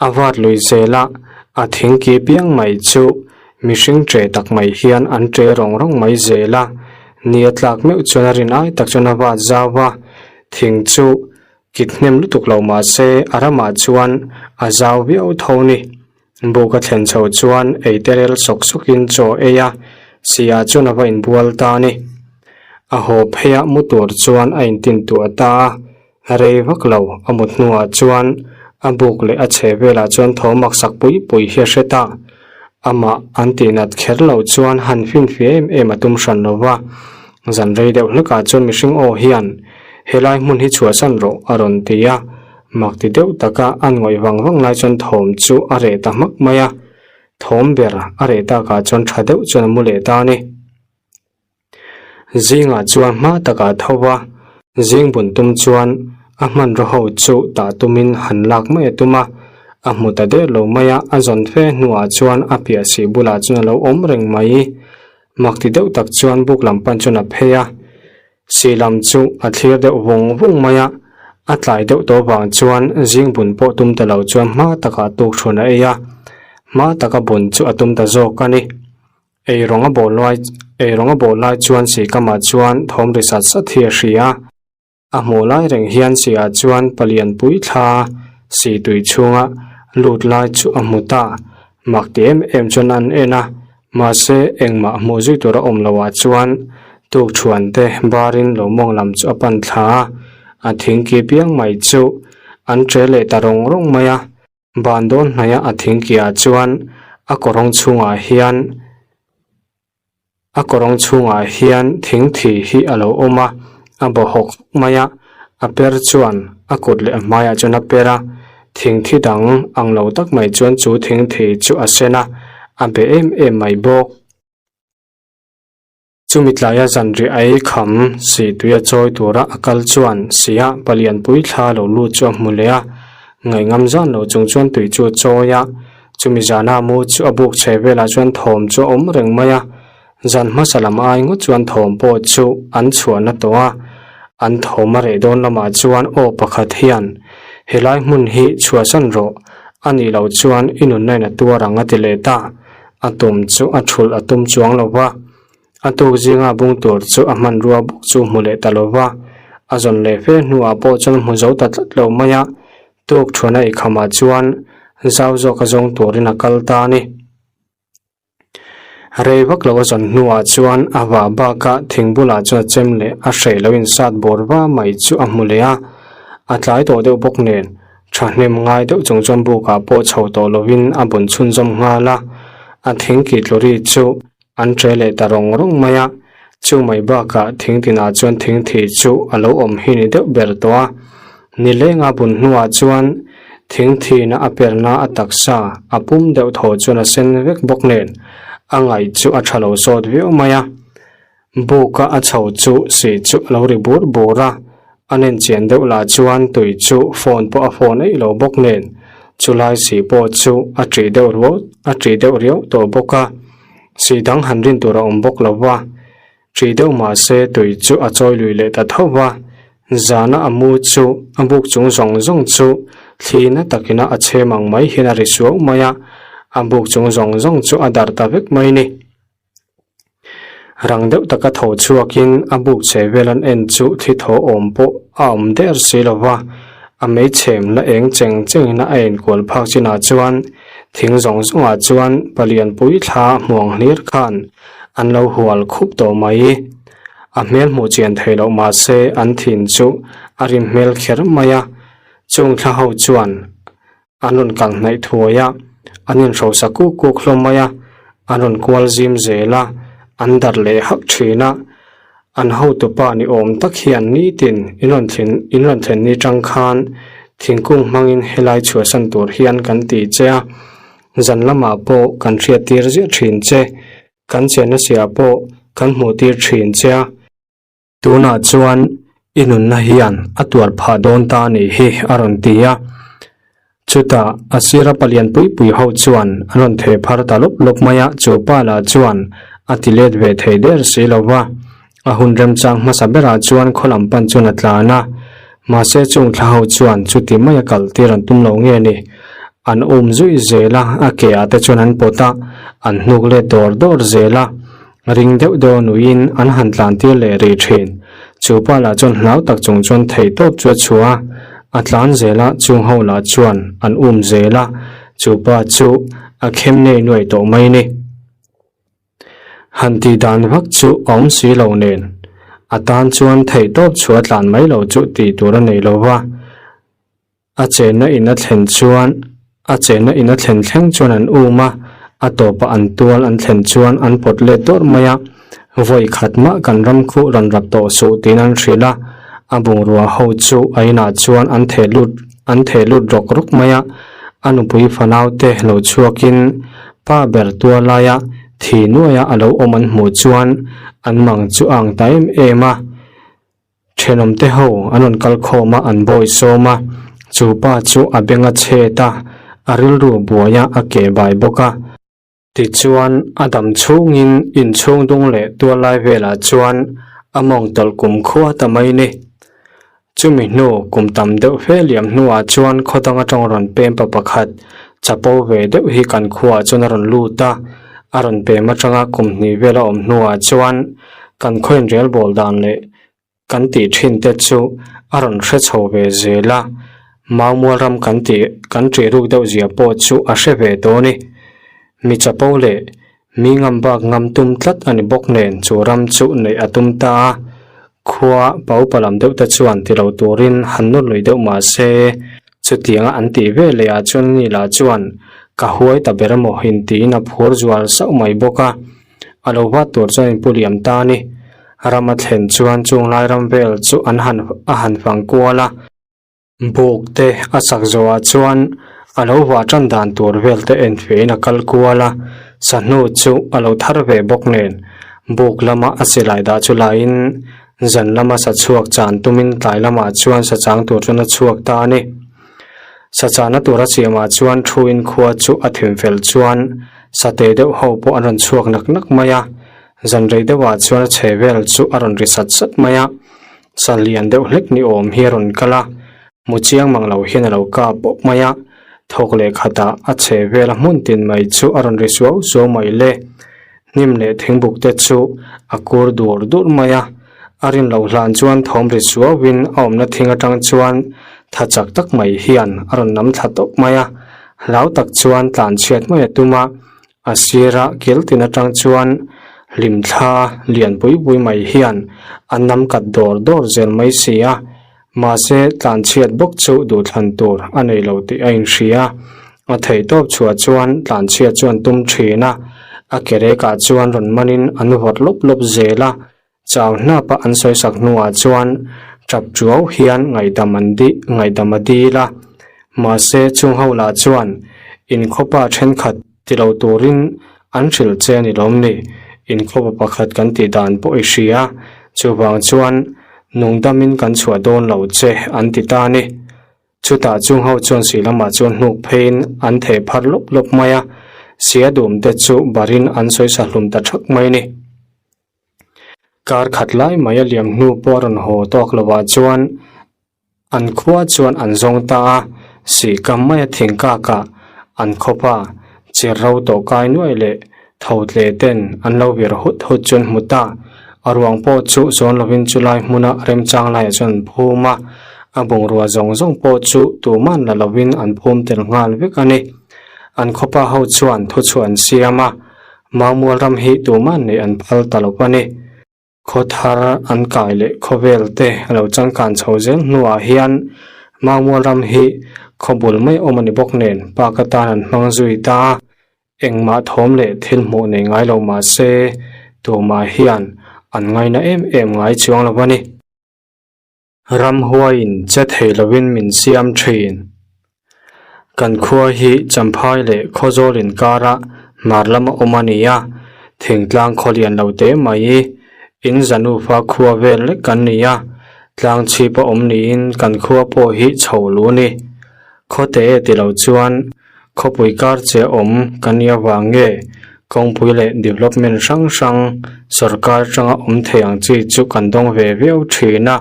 A vat lui zel a, a thing ki piang mai chu mihring ṭe tak mai hian an ṭe rawng rawng mai zel a, ni a tlak meuh chuan a rin ai tak chuan a vat zau va, thing chu kit hnem lutuk lo mahse a ramah chuan a zau viau tho ni. Buk a thlen chho chuan ei te rel sawk sawkin chaw ei a, Sia chuan a va inbual ta a ni. A haw pheiah mu tur chuan a intin tuah ta a, rei vak lo a mut hnuah chuan a buk leh a chhe velah chuan tho maksak pui pui hi a hre ta. Amah an tihnat kher lo chuan han finfia em em a tum hran lo va, zan rei deuh hlekah chuan mihring aw hian helai hmun hi chhuahsan rawh a rawn ti a. Mak ti deuh taka an ngawih vang vang lai chuan thawm chu a reh ta hmak mai a, thawm ber a reh takah chuan tha deuh chuan a mu leh ta a ni. Zingah chuan hma takah tho va, zing bun tum chuan a hmanraw ho chu tah tumin han lak mai a tum a, a hmu ta der lo mai a, a zawn fe hnuah chuan a piah sih bulah chuan a lo awm reng mai. Mak ti deuh tak chuan buk lam pan chuan a phei a. Sih lam chu a thlir deuh vung vung mai a, a tlai deuh tawh vang chuan zing bun pawh tum ta lo chuan hma takah tuk chhun a ei a, hma taka bun chu a tum ta zawk a ni. Ei rawng a bawl lai ei rawng a bawl lai chuan sih kamah chuan thawm ri sat sat hi a hria a, a hmuh lai reng hian sihah chuan palian pui thla sih tui chhunga lut lai chu a hmu ta, mak ti em em chuan an en a. Mahse, engmah hmuh zui tur a awm loh ah chuan tuk thuan te barin lo mawng lam chu a pan thla a, a thing ki piang mai chu an ṭe leh ta rawng rawng mai a. Ban dawn hnaih a a thing ki ah chuan a kawrawng chhungah hian a kawrawng chhungah hian thing thi hi a lo awm a, a baw hawk mai a, a per chuan a kut leh a hmaiah chuan a per a. Thing thi dang ang lo tak mai chuan chu thing thi chu a sen a, a be em em mai bawk. Chumi tlaia zanriah a ei kham si tui a chawi tura a kal chuan sia palianpui thla lo lut chu a hmu leh a, ngaihngam zan lo chung chuan tui chu a chawi a. Chumi zana mu chu a buk chhe velah chuan thawm chu a awm reng mai a, Zan hmasa lam ai ngawt chuan thawm pawh chu an chhuahna tawh a, an thawm a reh dawn lamah chuan aw pakhat hian, Helai hmun hi chhuahsan rawh, a nih loh chuan i nunna in a tuar ang a ti leh ta. A tum chu a thulh a tum chuang lo va, a tuk zinga bung tur chu a hmanrua bawk chu hmu leh ta lo va, a zawn leh fe hnuah pawh chuan hmu zo ta tlat lo mai a. Tuk thuan a ikhamah chuan zau zawk a zawng turin a kal ta a ni. Rei vak lo a zawn hnuah chuan a vah bakah thing bulah chuan a chem leh a hreh lo insat bawr va mai chu a hmu leh a, a tlai tawh deuh bawk nen thahnem ngai deuh chung chuan bukah pawh chho tawh lovin a bun chhunzawm nghal a, a thing kih tlu ri chu an ṭe leh ta rawng rawng mai a, chu mai bakah thing tinah chuan thing thi chu a lo awm hi ni deuh ber tawh a, Nilenga bun hnuah chuan thingthina a perna a taksa a pum deuh thaw chuan a sen vek bawk nen a ngaih chu a tha lo sawt viau mai a. Buka a chho chu sih chu a lo ri bur bur a, a nenchian deuh lah chuan tui chu phone pawh a phone eih lo bawk nen chulai sih pawh chu a ṭih deuh ruau a ṭih deuh riau tawh bawk a, sih dang han rin tur a awm bawk lo va. Ṭih deuh mah se tui chu a chawi lui leh ta tho va, zana a mu chu a buk chung zawng zawng chu thli na takina a chhem ang mai hian a ri suau mai a, a buk chung zawng zawng chu a darh ta vek mai ni. Rang deuh taka tho chhuakin a buk che vel an en chu thli thaw awm pawh a awm der si lo va, a meichhem la eng cheng chengin a enkual phak chinah chuan thing zawng zawngah chuan palianpui thla hmuang hlir khan An lo hual khup tawh mai. A hmel hmuh chian theih loh mah se an thin chu a rim hmel kher mai a. Chung thla ho chuan an rawn kal hnaih thuai a, an inhrosa kuk kuk hlawm mai a, an rawn kual zim zel a, an darh leh hak thin a. An hotupa ni awm tak hian nitin in rawn thlen in rawn thlen ni tang khan thingkung hmangin helai chhuahsan tur hian kan ti che a. Zan lamah pawh kan hriat tir ziah thin che, kan chenna siah pawh kan hmuh tir thin che a. Tunah chuan i nunna hian a tuar phah dawn ta a nih hi a rawn ti a. Chutah a sira palian pui pui ho chuan an rawn theh phar ta lawp lawp mai a, chu pa lah chuan a ti let ve thei der si lo va. A hun remchang hmasa berah chuan khaw lam pan chuan a tlan a, mahse chung thla ho chuan chuti maia kal tir an tum lo nge ni. An um zui zel a, a ke ah te chuan an pawt a, an hnuk let dawr dawr zel a, ring deuh deuh a nuiin an han tlan tir leh rih thin. Chu pa lah chuan hlau tak chung chuan theih tawp chu a chhuah a, a tlan zel a, chung ho lah chuan an um zel a, chu pa chu a khem nei nuai tawh mai ni. Han tih dan vak chu a awm si lo nen, a tan chuan theihtawp chhuah tlan mai lo chu tih tur a nei lo va. A chenna in a thlen chuan a chenna in a thlen thleng chuan an um a, a tawpah an tual an thlen chuan an pawt let dawrh mai a, vawi khat mah kan ram khuh rawn rap tawh suh tiin an hrilh a, a bungrua ho chu a inah chuan an theh lut an theh lut rawk rawk mai a, a nupui fanaute lo chhuakin Pa ber tuar laia thi nuaia a lo awm an hmuh chuan an mang chu a ang ta em em a. Thenawmte ho an rawn kal khawm a, an bawi sawm a. Chu pa chu a beng a chhet a, a rilru buai a, a keh bai bawk a. Tichuan, a dam chhungin inchhung dung leh tuar lai velah chuan a mawng tawlh kum khua ta mai ni. Chumi hnu kum tam deuh fe liam hnuah chuan khaw dang atang rawn pem pa pakhat chapo ve deuh hi kan khuaah chuan a rawn lut a, a rawn pem atanga kum hnih vel a awm hnuah chuan kan khaw inrel bawl dan leh kan tih thin te chu a rawn hre chho ve zel a, Maumual ram kan tih kan ṭih ruk deuh zia pawh chu a hre ve tawh a ni. Mi chapo leh Mi ngam bak ngam tum tlat a ni bawk nen chu ram chu neih a tum ta a, khua pa upa lam deuh te chuan ti lo turin han nawr lui deuh mah se, chutianga an tih ve leh ah chuan ni lah chuan ka huai ta ber emaw intiin a phur zual sauh mai bawk a, a lo vat tur chuan inpu liam ta a ni. Ram a thlen chuan chung lai ram vel chu an han a han fang kual a. Buk te a sak zawhah chuan a lo vah tan dan tur vel te en fehin a kal kual a, sahnu chu a lo thar ve bawk nen buk lama a silai dah chu laiin zan lama sa chhuak chan tumin tlai lamah chuan sa chang tur chuan a chhuak ta a ni. Sa chahna tura siamah chuan thuin khua chu a thim fel chuan sateh deuh ho pawh an rawn chhuak nak nak mai a, zan rei deuhah chuan a chhe vel chu a rawn ri sat sat mai a. Sa lian deuh hlek ni awm hi a rawn kal a, mu chiang mang lo hian a lo kap bawk mai a, thawk leh khatah a chhe vel a hmun tin mai chu a rawn ri suau suau mai le. Hnim leh thingbuk te chu a kur dur dur mai a, a rin loh hlan chuan thawm ri suauin a awmna thing atang chuan. Tha chak tak mai hian a rawn nam thla tawp mai a, hlau tak chuan tlan chhiat mai a tum a, a sira kil tin atang chuan hlim thla lian pui pui mai hian a nam kat dawr dawr zel mai si a, mahse tlan chhiat bawk chu duhthlan tur a nei lo tih a inhria. A theih tawp chhuah chuan tlan chhiat chuan tum thin a, a ke rekah chuan rawn manin an vawrh lawp lawp zel a, Chau hnapa an sawisak hnuah chuan tap tuau hian ngaihdam an di ngaihdam a dil a. Mahse chung ho lah chuan inkhawpa thenkhat ti lo turin an hrilh che a ni lawm ni? Inkhawpa pakhat kan tih dan pawh i hria. Chuvang chuan nungdamin kan chhuah dawn lo che an ti ta a ni. Chutah chung ho chuan sih lamah chuan hnuk pheiin an theh phar lawp lawp mai a. Sia dum te chu barin an sawisa hlum ta thak mai a ni. Kar khat lai mai a liam hnu pawh a rawn haw tawk lovah chuan an khua chuan an zawng ta a, sihkam maia thingkakah an khawpa chir ro tawh kai nuai leh tho tle ten an lo vir hut hut chu an hmu ta. A ruang pawh chu zawn lovin chulai hmuna remchang laiah chuan an phum a, a bungrua zawng zawng pawh chu tuman la lovin an phum tel nghal vek a ni. An khawpa ho chuan thuchhuah an siam a. Maumual ram hi tuman neih an phal ta lo a ni. Khaw thar an kai leh khawvel te a lo changkan chho zel hnuah hian Maumual ram hi khaw bul mai awm a ni bawk nen park atan an hmang zui ta a, engmah thawm leh thil hmuh nei ngai lo mah se tumah hian an ngaina em em ngai chuang lo a ni. Ramhuaiin che thei lovin min siam thin. Kan khua hi Champhai leh Khawzawl inkara hmar lama awm a ni a, thingtlang khaw lian lo te mai in Zanufa khua vel lek kan ni a, tlang chhip a awm niin kan khua pawh hi chho lu a ni. Khawte e ti lo chuan Khawpui kar che awm kan nih avang nge kawngpui leh development hrang hrang sorkar atanga awm thei ang chi chu kan dawng ve viau thin a.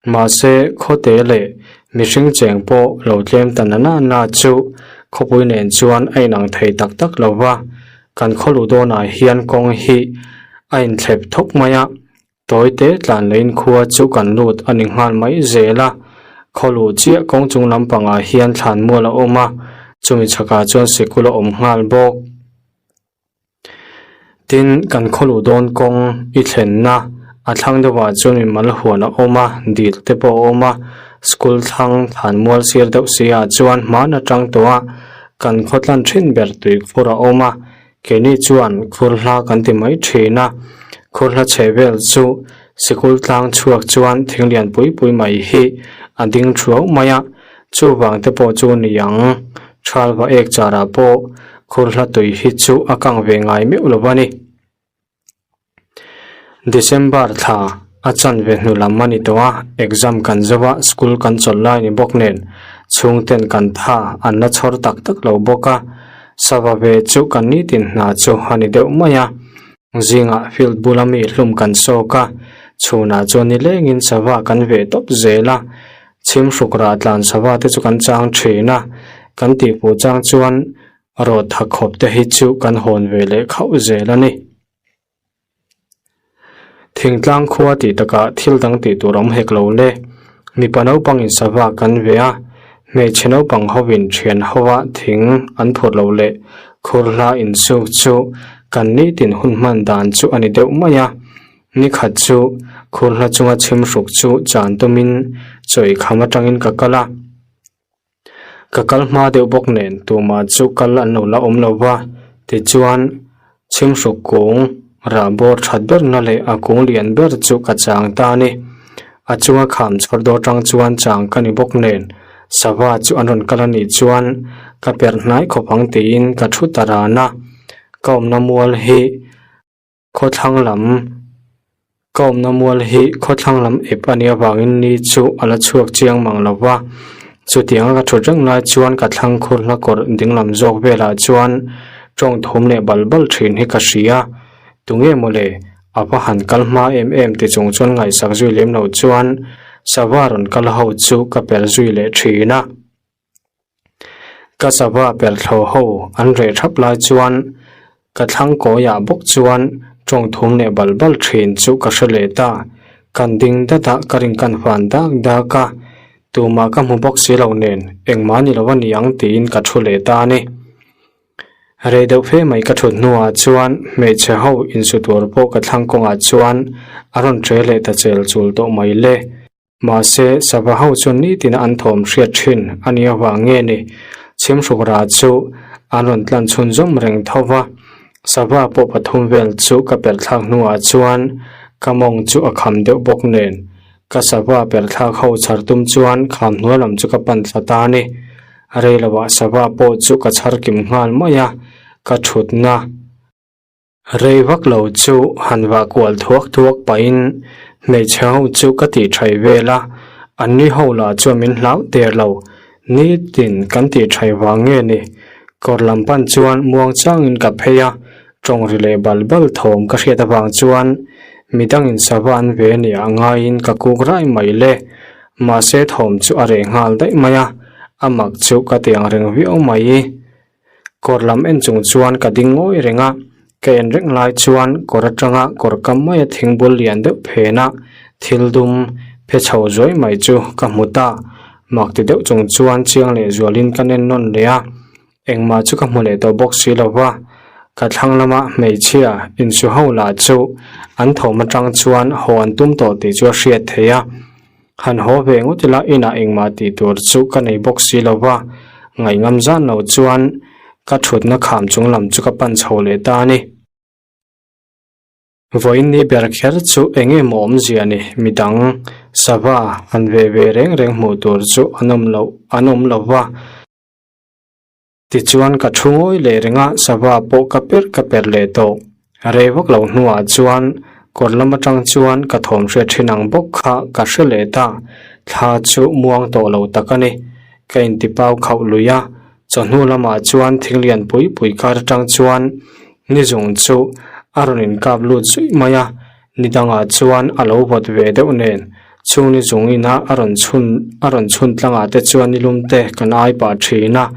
Mahse khawte leh mihring cheng pawh lo tlem ta na na na chu khawpui nen chuan a inang thei tak tak lo va, kan khawluh dawnah hian kawng hi a inthlep thawk mai a. Tawite tlan leiin khua chu kan lut a ni nghal mai zel a, khaw luh chiah kawng chung lampangah hian thlan mual a awm a, chumi chhakah chuan sikul a awm nghal bawk. Tin, kan khaw luh dawn kawng i thlenna a thlang deuhah chuan mimal huan a awm a, dil te pawh a awm a, school thlang thlan mual sir deuh si ah chuan hman atang tawh a, kan khaw tlan thin ber tuikhur a awm a, Keini chuan khurhla kan ti mai thin a, khurhla chhe vel chu sikul tlang chhuak chuan thing lian pui pui mai hi a ding thuau mai a, chuvang te pawh chu ni ang. Thalva ek charah pawh khurhla tui hi chu a kang ve ngai meuh lo a ni. December thla a chanve hnu lam a ni tawh a, exam kan zo a, school kan chawlh lai ni bawk nen chhungten kan tha an la chhawr tak tak lo bawk a, sava ve chu kan nitin hna chu a ni deuh mai a, zingah field bula mi hlum kan sawk a, chhunah chuan nilengin sava kan ve tawp zel a, chhimhruk rah tlan sava te chu kan chang thin a, kan tihpuh chang chuan rawt tha khawp te hi chu kan hawn ve leh khauh zel a ni. Thingtlang khua tih takah thil dang tih tur awm hek lo le. Mipa naupangin sava kan ve a, hmeichhe naupang hovin thian hova thing an phurh lo leh khur hla insuk chu kan nitin hun hman dan chu a ni deuh mai a. Nikhat chu khur hla chunga chhimhruk chu chan tumin chawi kham atangin ka kal a. Ka kal hma deuh bawk nen tumah chu kal an lo la awm lo va, tichuan chhimhruk kung rah bawr that berna leh a kung lian ber chu ka chang ta a ni. A chunga kham chhawr dawr tang chuan chang ka ni bawk nen sava chu an rawn kal a nih chuan ka perh hnai khawp ang tiin ka thu ta ran a, ka awmna mual hi Khawthlang lam ka awmna mual hi khawthlang lam ep a nih avangin ni chu a la chhuak chiang mang lo va, chutianga ka thut reng lai chuan ka thlang khur hla kawr ding lam zawk velah chuan tawng thum leh bal bal thin hi ka hria, tunge mawle a va han kal hma em em ti chung chuan ngaihsak zui lem lo chuan sava rawn kal ho chu ka per zui leh thin a. Ka sava perhlo ho an reh thap lai chuan ka thlang kawiah bawk chuan tawng thum leh bal bal thin chu ka hre leh ta. Kan ding dat a, ka ring kan hvan dak dak a. Tumah ka hmu bawk si lo nen engmah ni lo a ni ang tiin ka thu leh ta a ni. Rei deuh fe mai ka thut hnuah chuan hmeichhe ho insu tur pawh ka thlang kawngah chuan a rawn ṭe leh ta chel chul tawh mai le. Mahse, sava ho chuan nitin an thawm hriat thin a nih avang nge ni, chhimhruk rah chu an rawn tlan chhunzawm reng tho va. Sava pawh pathum vel chu ka perh thlak hnuah chuan ka mawng chu a kham deuh bawk nen, ka sava perh thlak ho chhar tum chuan kham hnuai lam chu ka pan thla ta a ni. Rei lovah sava pawh chu ka chhar kim nghal mai a, ka thutna. Rei vak lo chu han vah kual thuak thuak pahin hmeichhe ho chu ka tih thai vel a, anni ho lah chuan min hlau der lo. Nitin kan tih thai vang nge ni? Kawr lam pan chuan muang changin ka phei a, tawng ri leh bal bal thawm ka hriat avang chuan midangin sava an ve nia ngaiin ka kuk rai mai le. Mahse thawm chu a reh nghal daih mai a, a mak chu ka ti ang reng viau mai. Kawr lam en chung chuan ka ding ngawi reng a, ka en reng lai chuan kawr atanga kawr kam maia thing bul lian deuh phena thil dum phe chho zuai mai chu ka hmu ta. Mak ti deuh chung chuan chiang leh zualin ka nen nawn leh a, engmah chu ka hmu leh tawh bawk si lo va. Ka thlang lama hmeichhia insu ho lah chu an thawm atang chuan haw an tum tawh tih chu a hriat theih a. Han haw ve ngawt ila inah engmah tih tur chu ka nei bawk si lo va, ngaihngam zan lo chuan ka thutna kham chung lam chu ka pan chho leh ta a ni. Vawiin ni ber kher chu eng nge maw awmzia ni, midang sava han ve ve reng reng hmuh tur chu an awm loh an awm lo va. Tichuan ka thu ngawi leh reng a, sava pawh ka per ka per leh tawh. Rei vak lo hnuah chuan kawr lam atang chuan ka thawm hriat thin ang bawk kha ka hre leh ta. Thla chu muang tawh lo tak a ni. Ka intipau khauh lui a, chawhnu lamah chuan thing lian pui pui kar atang chuan ni zung chu a rawn inkap lut zuih mai a, Ni dangah chuan a lo vawt ve deuh nen, chung ni chung ina a rawn chhun a rawn chhun tlangah te chuan ni lum te kan ai pah thin a,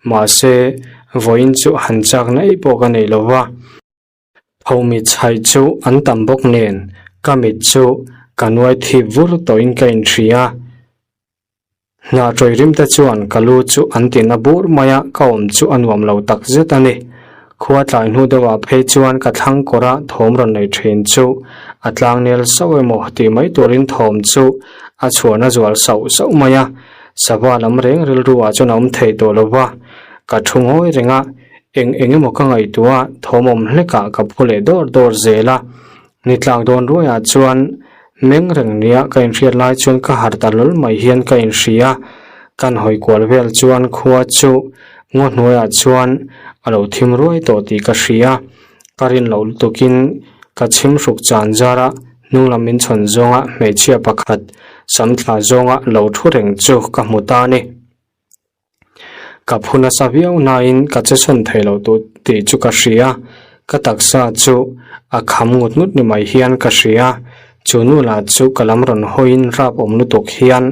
mahse vawiin chu han chak naih pawh ka nei lo va. Tho mit chhaih chu an tam bawk nen ka mit chu ka nuai thip vur tawhin ka inhria. Hna ṭawih rim te chuan ka lu chu an ti na bur mai a, ka awm chu a nuam lo tak zet a ni. Khua tlai hnu deuhah phei chuan ka thlang kawra thawm rawn nei ṭhin chu a tlang nel sauh emaw tih mai turin thawm chu a chhuahna zual sauh sauh mai a, sava lam reng rilru ah chuan a awm thei tawh lo va, ka ṭhu ngawi reng a, eng eng emaw ka ngaihtuah a, thawm awm hlekah ka phu leh dawr dawr zel a. Ni tlak dawn ruaiah chuan meng reng nia ka inhriat lai chuan ka harh ta lawl mai hian ka inhria. Kan hawi kual vel chuan khua chu ngaw hnuaiah chuan a lo thim ruai tawh tih ka hria. Ka rin loh lutukin ka chhim hruk chan zar a, hnung lam min chhawn zawnga hmeichhia pakhat sam thla zawnga lo thu reng chu ka hmu ta a ni. Ka phu nasa viau nain ka che chhawn thei lo tut tih chu ka hria, ka taksa chu a kham ngut ngut ni mai hian ka hria, chu nu lah chu ka lam rawn hawiin rap awm lutuk hian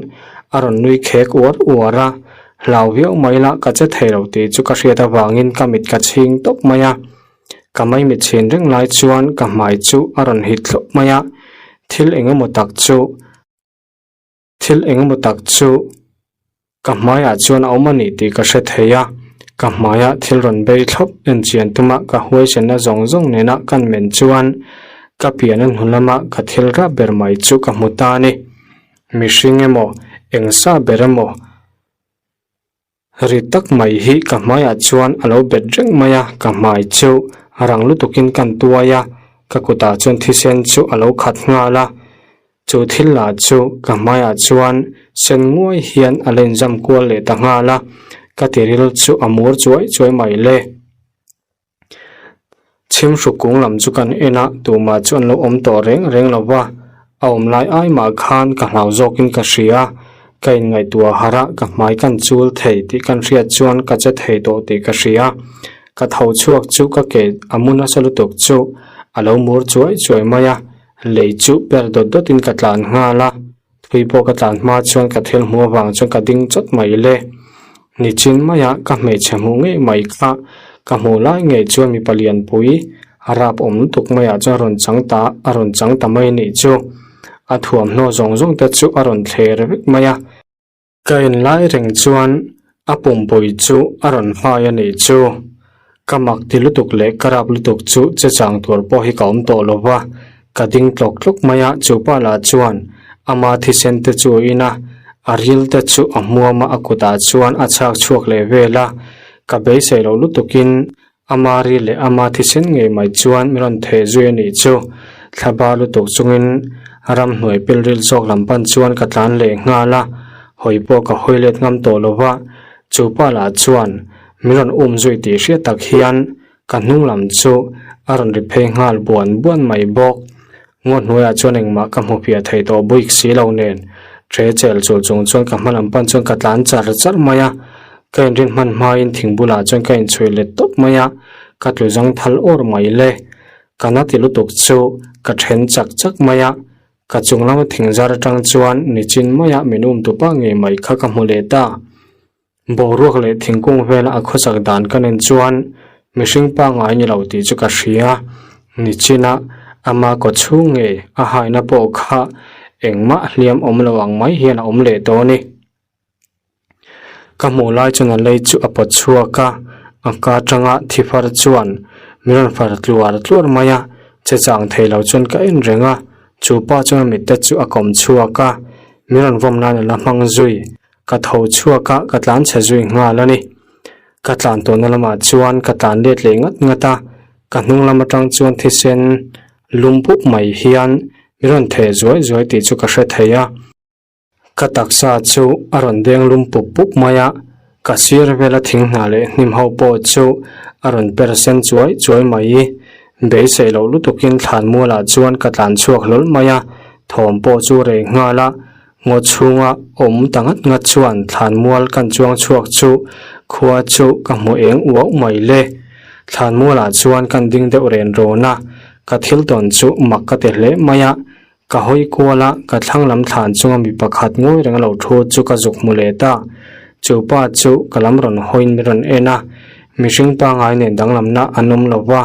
a rawn nui khek uar uar a, hlau viau mai lah ka che thei lo tih chu ka hriat avangin ka mit ka chhing tawp mai a, ka maimit chhin reng lai chuan ka hmai chu a rawn hit thlawp mai a, thil eng emaw tak chu. Thil engemaw tak chu ka hmaiah chuan a awm a ni tih ka hre thei a, ka hmaiah thil rawn bei thlawp en chian tuma ka huaisenna zawng zawng nena kan men chuan ka pian a hnu lama ka thil rap ber mai chu ka hmu ta a ni. Mihring emaw, engsa ber emaw. Ri tak mai hi ka hmaiah chuan a lo bet reng mai a, ka hmai chu rang lutukin kan tuai a, ka kutah chuan thisen chu a lo khat nghal a, chu thil lah chu ka hmaiah chuan sen nguai hian a la inzam kual leh ta nghal a, ka tiril chu a mur chuai chuai mai le. Chhimhruk kung lam chu kan en a, tumah chu an lo awm tawh reng reng lo va, a awm lai ai mah khan ka hlau zawkin ka hria, ka inngaihtuah harh a, ka hmai kan chul thei tih kan hriat chuan ka che thei tawh tih ka hria, ka tho chhuak chu ka ke a mu nasa lutuk chu a lo mur chuai chuai mai a, lei chu per dawt dawtin ka tlan nghal a. Thui pawh ka tlan hma chuan ka thil hmuh avang chuan ka ding chawt mai le. Nichin maia ka hmeichhe hmuh ngei mai kha ka hmuh lai ngei chuan mipa lianpui a rap awm lutuk maiah chuan a rawn chang ta a rawn chang ta mai anih chu. A thuamhnaw zawng zawng te chu a rawn thler vek mai a. Ka en lai reng chuan a pumpui chu a rawn hmai a nih chu. Ka mak ti lutuk leh ka rap lutuk chu che chang tur pawh hi ka awm tawh lo va, ka ding tlawk tlawk mai a, chu pa lah chuan ama thisen te chu a in a, a ril te chu a hmuam a, a kutah chuan a chhak chhuak leh vel a, ka beisei loh lutukin ama ril leh ama thisen ngei mai chuan min rawn theh zui a nih chu. Thla ba lutuk chungin ramhnuai pilril zawk lam pan chuan ka tlan leh nghal a, hawi pawh ka hawi let ngam tawh lo va, chu pa lah chuan Min rawn um zui tih hriat tak hian ka hnung lam chu a rawn ri phei nghal buan buan mai bawk. Ngaw hnuaiah chuan engmah ka hmu piah thei tawh buik si lo nen ṭhe chel chul chung chuan ka hma lam pan chuan ka tlan char char mai a. Ka inrin hman hmain thing bulah chuan ka inchhuih let tawp mai a, ka tlu zang thal awr mai le. Ka na ti lutuk chu ka then chak chak mai a, Ka chung lama thing zar atang chuan nichin maia min um tupa ngei mai kha ka hmu leh ta. Boruak leh thingkung vela a khawchak dan ka nen chuan mihring pangngai ni lo tih chu ka hria. Nichina ama kaw chhung ngei a haina pawh kha engmah hliam awm lo ang mai hian a awm leh tawh a ni. Ka hmuh lai chuan a lei chu a pawt chhuak a, a ka atanga thi far chuan min rawn far tluar tluar mai a, che chang thei lo chuan ka en reng a, chu pa chuan a mitte chu a kawm chhuak a, min rawn vawm nan a la hmang zui. Ka tho chhuak a, ka tlan chhe zui nghal a ni. Ka tlan tawhna lamah chuan ka tlan let leh ngat ngat a, ka hnung lam atang chuan thisen lum pup mai hian min rawn theh zuai zuai tih chu ka hre thei a. Ka taksa chu a rawn deng lum pup pup mai a, ka sir vela thing hna leh hnim ho pawh chu a rawn per sen chuai chuai mai. Beisei loh lutukin thlan mualah chuan ka tlan chhuak hlawl mai a, thawm pawh chu rei nghal a. Ngaw chhunga awm ta ngat ngat chuan thlanmual kan chuang chhuak chu khua chu ka hmu eng uauh mai le. Thlanmualah chuan kan ding deuh ren rawn a, ka thil tawn chu mak ka ti hle mai a. Ka hawi kual a, ka thlang lam thlan chunga mi pakhat ngawi reng lo thu chu ka zuk hmu leh ta. Chu pa chu ka lam rawn hawiin min rawn en a, mihring pangngai nen danglamna an awm lo va,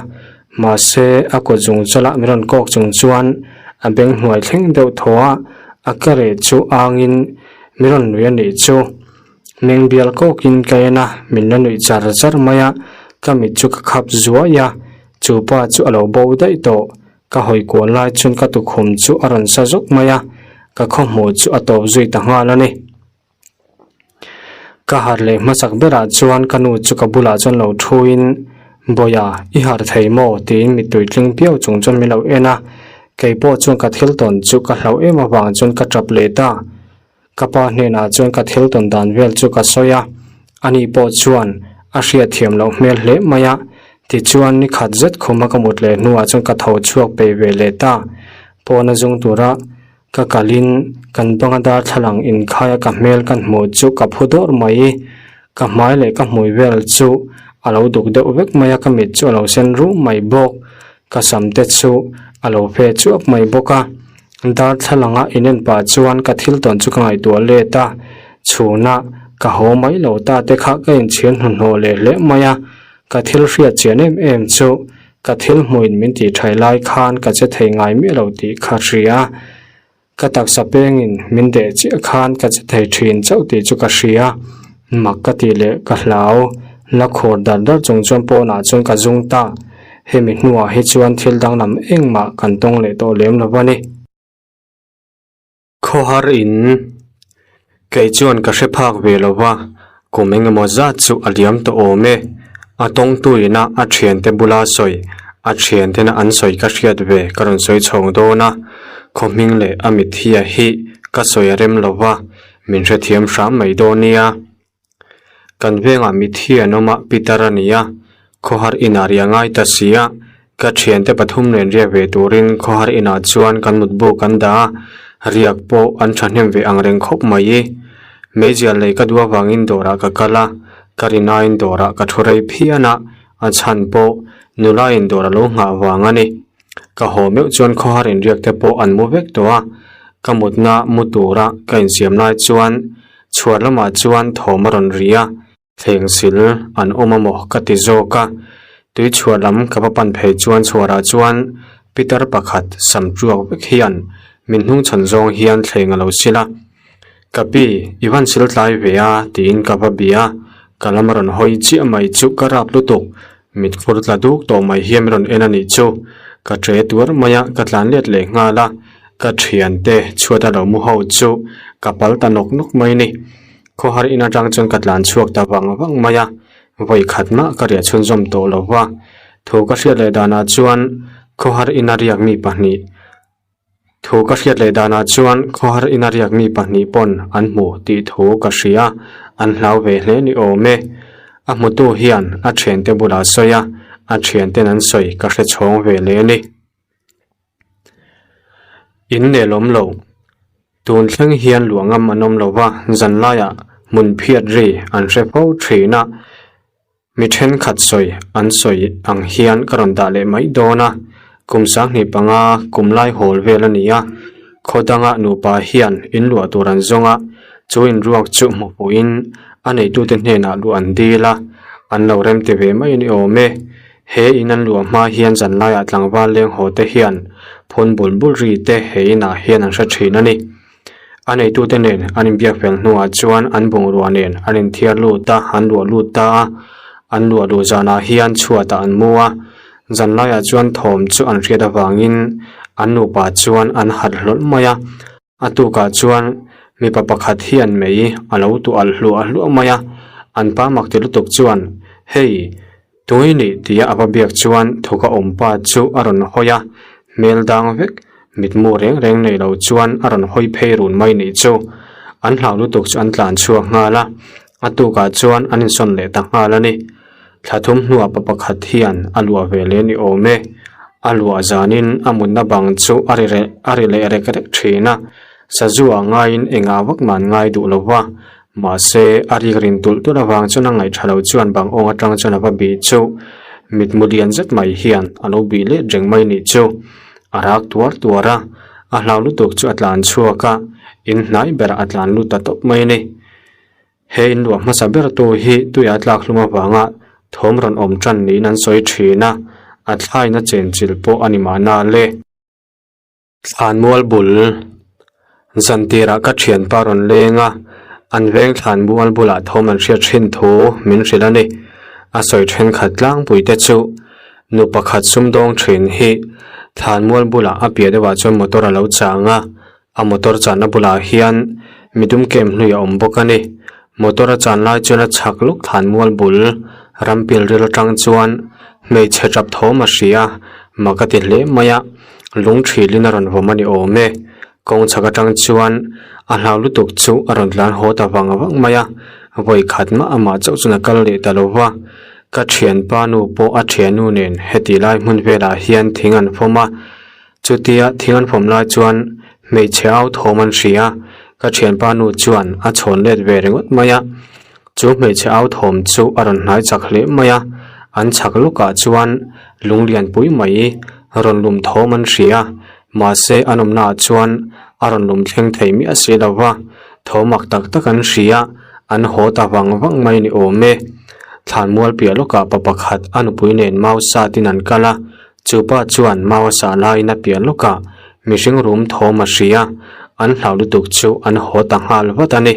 Mahse, a kut zung chalah min rawn kawk chung chuan a beng hnuai thleng deuh thaw a, a ke reh chu angin min rawn nui a nih chu. Meng bial kawkin ka en a, min la nuih char char mai a, ka mit chu ka khap zuai a, chu pa chu a lo bo daih tawh. Ka hawi kual lai chuan ka tukhum chu a rawn sa zawk mai a, ka khawhmuh chu a tawp zui ta nghal a ni. Ka harh leh hmasak berah chuan ka nu chu ka bulah chuan lo thuin, Bawia, i harh thei maw? tiin mittui tling piau chung chuan min lo en a. Kei pawh chuan ka thil tawn chu ka hlauh em avang chuan ka tap leh ta. Ka pa hnenah chuan ka thil tawn dan vel chu ka sawi a, ani pawh chuan a hriatthiam loh hmel hle mai a. Tichuan ni khat zet khuma ka mut leh hnuah chuan ka tho chhuak peih ve leh ta. Pawna zung tura Ka kalin kan banga darthlalang inkhaia ka hmel ka hmuh chu ka phu dawrh mai. Ka hmai leh ka hmui vel chu a lo duk deuh vek mai a, ka mit chu a lo sen ruh mai bawk. Ka sam te chu a lo fe chuap mai bawk a. Darthlalanga inen pah chuan ka thil tawn chu ka ngaihtuah let a, chhuna ka haw mai lo ta te kha ka inchhir hnuhnawh leh hle mai a. Ka thil hriat chian em em chu Ka thil hmuin min tih thaih lai khan ka che thei ngai miah lo tih kha hria. Ka taksa pengin min deh chiah khan ka che thei thin chauh tih chu ka hria. Mak ka tih leh ka hlau. La khur dar dar chung chuan pawnah chuan ka zung ta. Hemi hnuah hi chuan thil danglam engmah kan tawng leh tawh lem lo a ni. Khawhar in kei chuan ka hre phak ve lo va, kum eng emaw zat chu a liam tawh awm e. A tawngtu ina a thiante bula sawi, a thiantena an sawi ka hriat ve ka rawn sawi chhawng dawn a, khaw hming leh a mithia hi ka sawi a rem lo va, min hrethiam hram mai dawn nia. Kan vengah mithi an awm a, Peter a ni a, khawhar inah riah ngai ta si a, ka thiante pathum nen riak ve turin khawhar inah chuan kan mutbu kan dah a, riak pawh an thahnem ve ang reng khawp mai i. Meizial lei ka duh avangin dawrah ka kal a, ka rinain dawrah ka thu rei phian a, a chhan pawh nula in dawr a lo nghah vang a ni. Ka haw meuh chuan khawhar inriak te pawh an mu vek tawh a, ka mutna mu tura ka insiam lai chuan chhuar lamah chuan thawm a rawn ri a, thleng sil an awm a maw ka ti zawk a, tui chhuar lam ka va pan phei chuan chhuarah chuan pitar pakhat sam tuak vek hian min hnungchhawn zawng hian thleng a lo sil a. Ka pi, i van sil tlai ve a, tiin ka va bia. Ka lam a rawn hawi chiah mai chu ka rap lutuk. Mitkhur tla duk tawh mai hian min rawn en a nih chu. Ka ṭe tuar mai a, ka tlan let leh nghal a. Ka ṭhiante chhuat a lo mu ho chu ka pal ta nawk nawk mai ni. Khawhar in aṭang chuan ka tlan chhuak ta vang vang mai a, vawi khat mah ka riah chhunzawm tawh lo va. Thu ka hriat leh danah chuan khawhar ina riak mi pahnih Thu ka hriat leh danah chuan khawhar ina riak mi pahnih pawn an hmu tih thu ka hria, an hlau ve hle ni awm e. A hmutu hian a thiante bulah sawi a, a thianten an sawi ka hre chhawng ve leh a ni. In nelawm lo. Tun thleng hian luah ngam an awm lo va, zan laiah hmun phiat ri an hre fo thin a. Mi thenkhat sawi an sawi ang hian ka rawn dah leh mai dawn a, kum 25 kum lai hawl vel a ni a, khaw danga nupa hian in luah tur an zawng a, chu inruak chu hmu hmuhin a neitute hnenah luah an dil a, an lo rem ti ve mai a ni awm e. He in an luah hma hian zanlaiah tlangval leng haw te hian phun bul bul ri te he inah hian an hre thin a ni. A neitute nen an inbiak fel hnuah chuan an bungrua nen an inthiar lut a, an luah lut ta a. An luah luh zanah hian chhuatah an mu a, zanlaiah chuan thawm chu an hriat avangin an nupa chuan an harh hlawlh mai a. A tukah chuan mipa pakhat hian mei a lo tuah alh hluah hluah mai a, an pa mak ti lutuk chuan, Hei! Tui nih tia a va biak chuan thuka awm pa chu a rawn hawi a, hmel dang vek, mitmu reng reng nei lo chuan a rawn hawi phei run mai nih chu. An hlau lutuk chu an tlan chhuak nghal a, a tukah chuan an insawn leh ta nghal a ni. Thla thum hnuah pa pakhat hian a luah ve leh ni awm e. A luah zanin a mutna bang chu a ri reh a ri leh rek rek thin a, sazu ah ngaiin engah vak mah an ngai duh lo va, Mahse, a rik rin tulh tulh avang chuan a ngaihṭha lo chuan bang awng aṭang chuan a va bih chu. Mitmu lian zet mai hian a lo bih let reng mai nih chu. A rak tuar tuar a, a hlau lutuk chu a tlan chhuak a, in hnai berah a tlan lut ta tawp mai a ni. He in luah hmasa ber tu hi tuia tlak hlum avanga thawm rawn awm ṭan niin an sawi ṭhin a, a thlaina chenchilh pawh a ni mahna le. Thlanmual bul zantirah ka thianpa rawn leng a, an veng thlanmual bulah thawm an hriat thin thu min hrilh a ni. A sawi thenkhat tlangpui te chu nu pakhat sumdawng thin hi thlanmual bulah a piah deuhah chuan motor a lo chang a, a motor channa bulah hian midum kem hlui a awm bawk a ni. Motor a chan lai chuan a chhak lawk thlanmual bul rampil ril atang chuan hmeichhe tap thawm a hria mak a ti hle mai a. Lung thilin a rawn vawm a ni awm e. Kawng chhak atang chuan a hlau lutuk chu a rawn tlan haw ta vang vang mai a, vawi khat mah amah chauh chuan a kal leh ta lo va. Ka thianpa nu pawh a thiannu nen heti lai hmun velah hian thing an fawm a, chutia thing an fawm lai chuan hmeichhe au thawm an hria. Ka thianpa nu chuan a chhawn let ve ringawt mai a, chu hmeichhe au thawm chu a rawn hnai chak hle mai a, an chhak lawkah chuan lung lianpui mai rawn lum thawm an hria, mahse an awmnaah chuan a rawn lum thleng thei miah si lo va, tho mak tak tak an hria, an haw ta vang vang mai ni awm e. Thlanmual piah lawkah pa pakhat a nupui nen mau satin an kal a, chu pa chuan mau a sah laiin a piah lawkah mihring rum thawm a hria, an hlau lutuk chu an haw ta nghal vat a ni.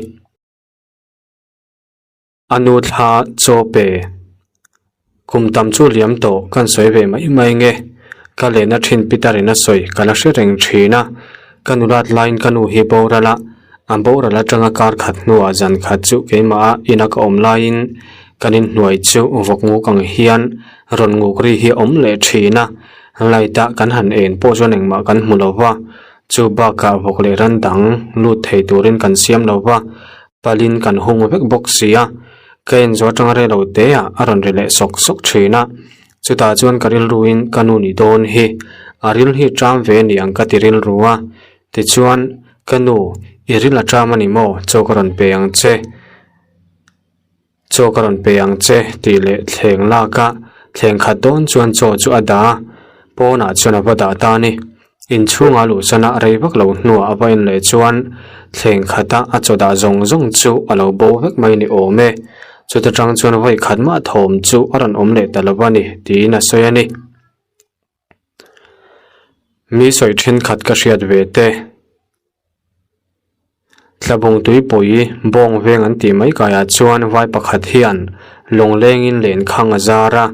A nu thla chaw pe. Kum tam chu liam tawh kan sawi ve mai mai nge. Ka lehna thin Peter in a sawi ka la hre reng thin a. Ka nulat laiin ka nu hi boral a, a boral atanga kar khat hnuah zan khat chu keimah a ina ka awm laiin kan inhnuai chu vawk nguk ang hian rawn nguk ri hi a awm leh thin a. Light a kan han en pawh chuan engmah kan hmu lo va, chu bakah vawk leh ran dang lut thei turin kan siam lo va. Palin kan hung vek bawk si a, ka en zawh atanga rei lo te ah a rawn ri leh sawk sawk thin a, chutah chuan ka rilruin ka nu ni dawn hi a ril hi ṭam ve a ni ang ka ti rilru a, tichuan ka nu i ril a ṭam a ni maw chaw ka rawn pe ang che. Chaw ka rawn pe ang che tih leh thleng lak a, thleng khat dawn chuan chaw chu a dah a, pawnah chuan a va dah ta a ni. Inchhungah luhsana rei vak lo hnuah a va en leh chuan thleng khata a chaw dah zawng zawng chu a lo bo vek mai ni awm e. Chuta tang chuan vawi khat mah thawm chu a rawn awm leh ta lo a ni tiin a sawi a ni. Mi sawi thenkhat ka hriat ve te. Tlabung tuipui bawng veng an tih mai kaiah chuan vai pakhat hian lawnglengin lenkhang a zar a,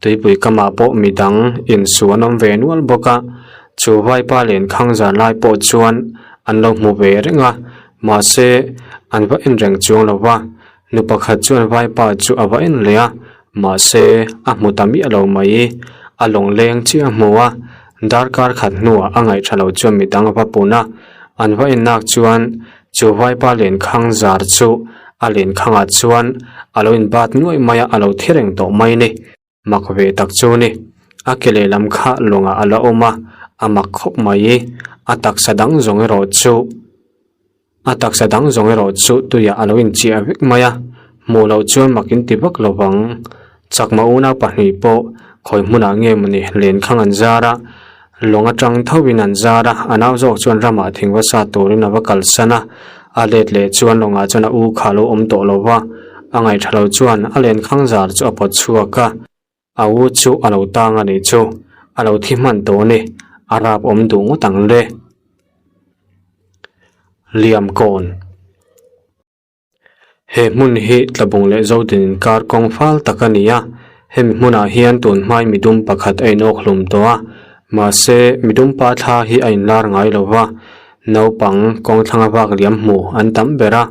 tuipui kamah pawh midang insu an awm ve nual bawk a, chu vaipa lenkhang zar lai pawh chuan an lo hmu ve reng a, mahse an va en reng chuang lo va, nu pakhat chuan vaipa chu a va en leh a, mahse a hmu ta miah lo mai, a lawngleng chiah a hmu a, darkar khat hnuah a ngaih tha lo chuan midang a va pun a, an va en nak chuan chu vaipa lenkhang zar chu a lenkhangah chuan a lo inbat nuaih mai a, a lo thi reng tawh mai a ni. Mak ve tak chu ni. A ke lehlam kha lawngah a la awm a, a mak khawp mai. A taksa dang zawng erawh chu a taksa dang zawng erawh chu tuiah a lo inchiah vek mai a, hmuh loh chuan mak in ti vak lo vang. Chakma unau pahnih pawh khawi hmunah nge mawni lenkhang an zar a, lawng atang tho in an zar a, a nau zawk chuan ramah thingva sa turin a va kalsan a, a let leh chuan lawngah chuan a u kha a lo awm tawh lo va, a ngaihṭha lo chuan a lenkhang zar chu a pawt chhuak a, a u chu a lo tang a nih chu, a lo thi hman tawh a ni, a rap awm duh ngawt ang le. Liamkawn. He hmun hi Tlabung leh Zodin inkar kawng fal tak a ni a, hemi hmunah hian tun hmai midum pakhat a inawk hlum tawh a, mahse midum pa thla hi a inlar ngai lo va, naupang kawng thlanga vak liam hmu an tam ber a,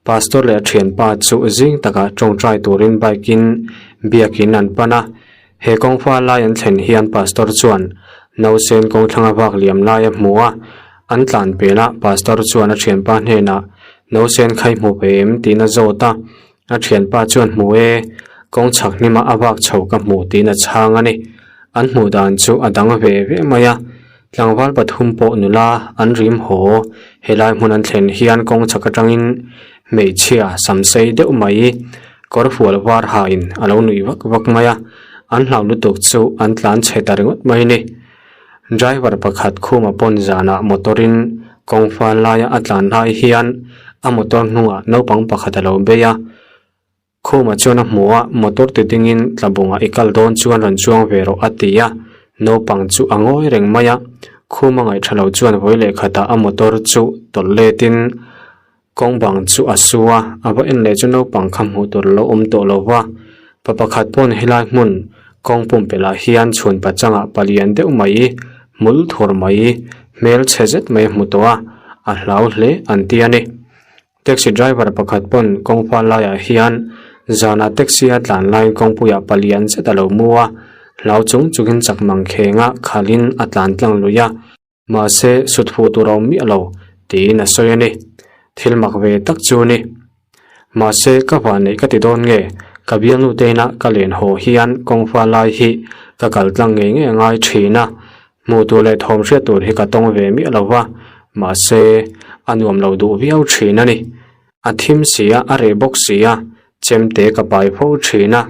pastor leh a thianpa chu zing takah tawngtai turin bike in biakin an pan a, he kawng fal lai an thlen hian pastor chuan nausen kawng thlanga vak liam lai a hmu a, an tlan pel a, pastor chuan a thianpa hnenah Nausen kha i hmu ve em? tiin a zawt a, a thianpa chuan hmu e, kawng chhak hnima a vak chho ka hmu tiin a chhang a ni. An hmuh dan chu a dang ve ve mai a, tlangval pathum pawh nula an rim haw, helai hmun an thlen hian kawng chhak atangin hmeichhia samsei deuh mai kawr fual var hain a lo nuih vak vak mai a, an hlau lutuk chu an tlan chhe ta ringawt mai a ni. Driver pakhat khuma pawn zanah motor in kawng fal laia a tlan lai hian a motor hnungah naupang pakhat a lo bei a, khuma chuan a hmu a, motor ti dingin tlabungah i kal dawn chuan rawn chuang ve rawh a ti a, naupang chu a ngawi reng mai a, khuma ngaihṭha lo chuan vawi leh khatah a motor chu tawlh letin Kawng bang chu a su a, a va en leh chu naupang kha hmuh tur a lo awm tawh lo va. Pa pakhat pawn helai hmun kawng pumpelh ah hian chhun pachangah palian deuh mai, hmul thur mai, hmel chhe zet mai a hmu tawh a, a hlau hle an ti a ni. Taxi driver pakhat pawn kawng fal laiah hian zanah taxi a tlan laiin kawngpuiah palian zet a lo mu a, hlau chung chungin chak mang khenga khalhin a tlan tlang lui a. Mahse, sut fuh tur a awm miah lo, tiin a sawi a ni. Thil mak ve tak chu a ni. Mahse, ka van neih ka ti dawn nge, ka bialnu te ina ka len haw hian kawngfa lai hi ka kal tlang ngei ngei a ngai thin a, hmuh tur leh thawm hriat tur hi ka tawng ve miah lo va, mahse, a nuam lo duh viau thin a ni. A thim si a, a reh bawk si a, chemte ka pai fo thin a,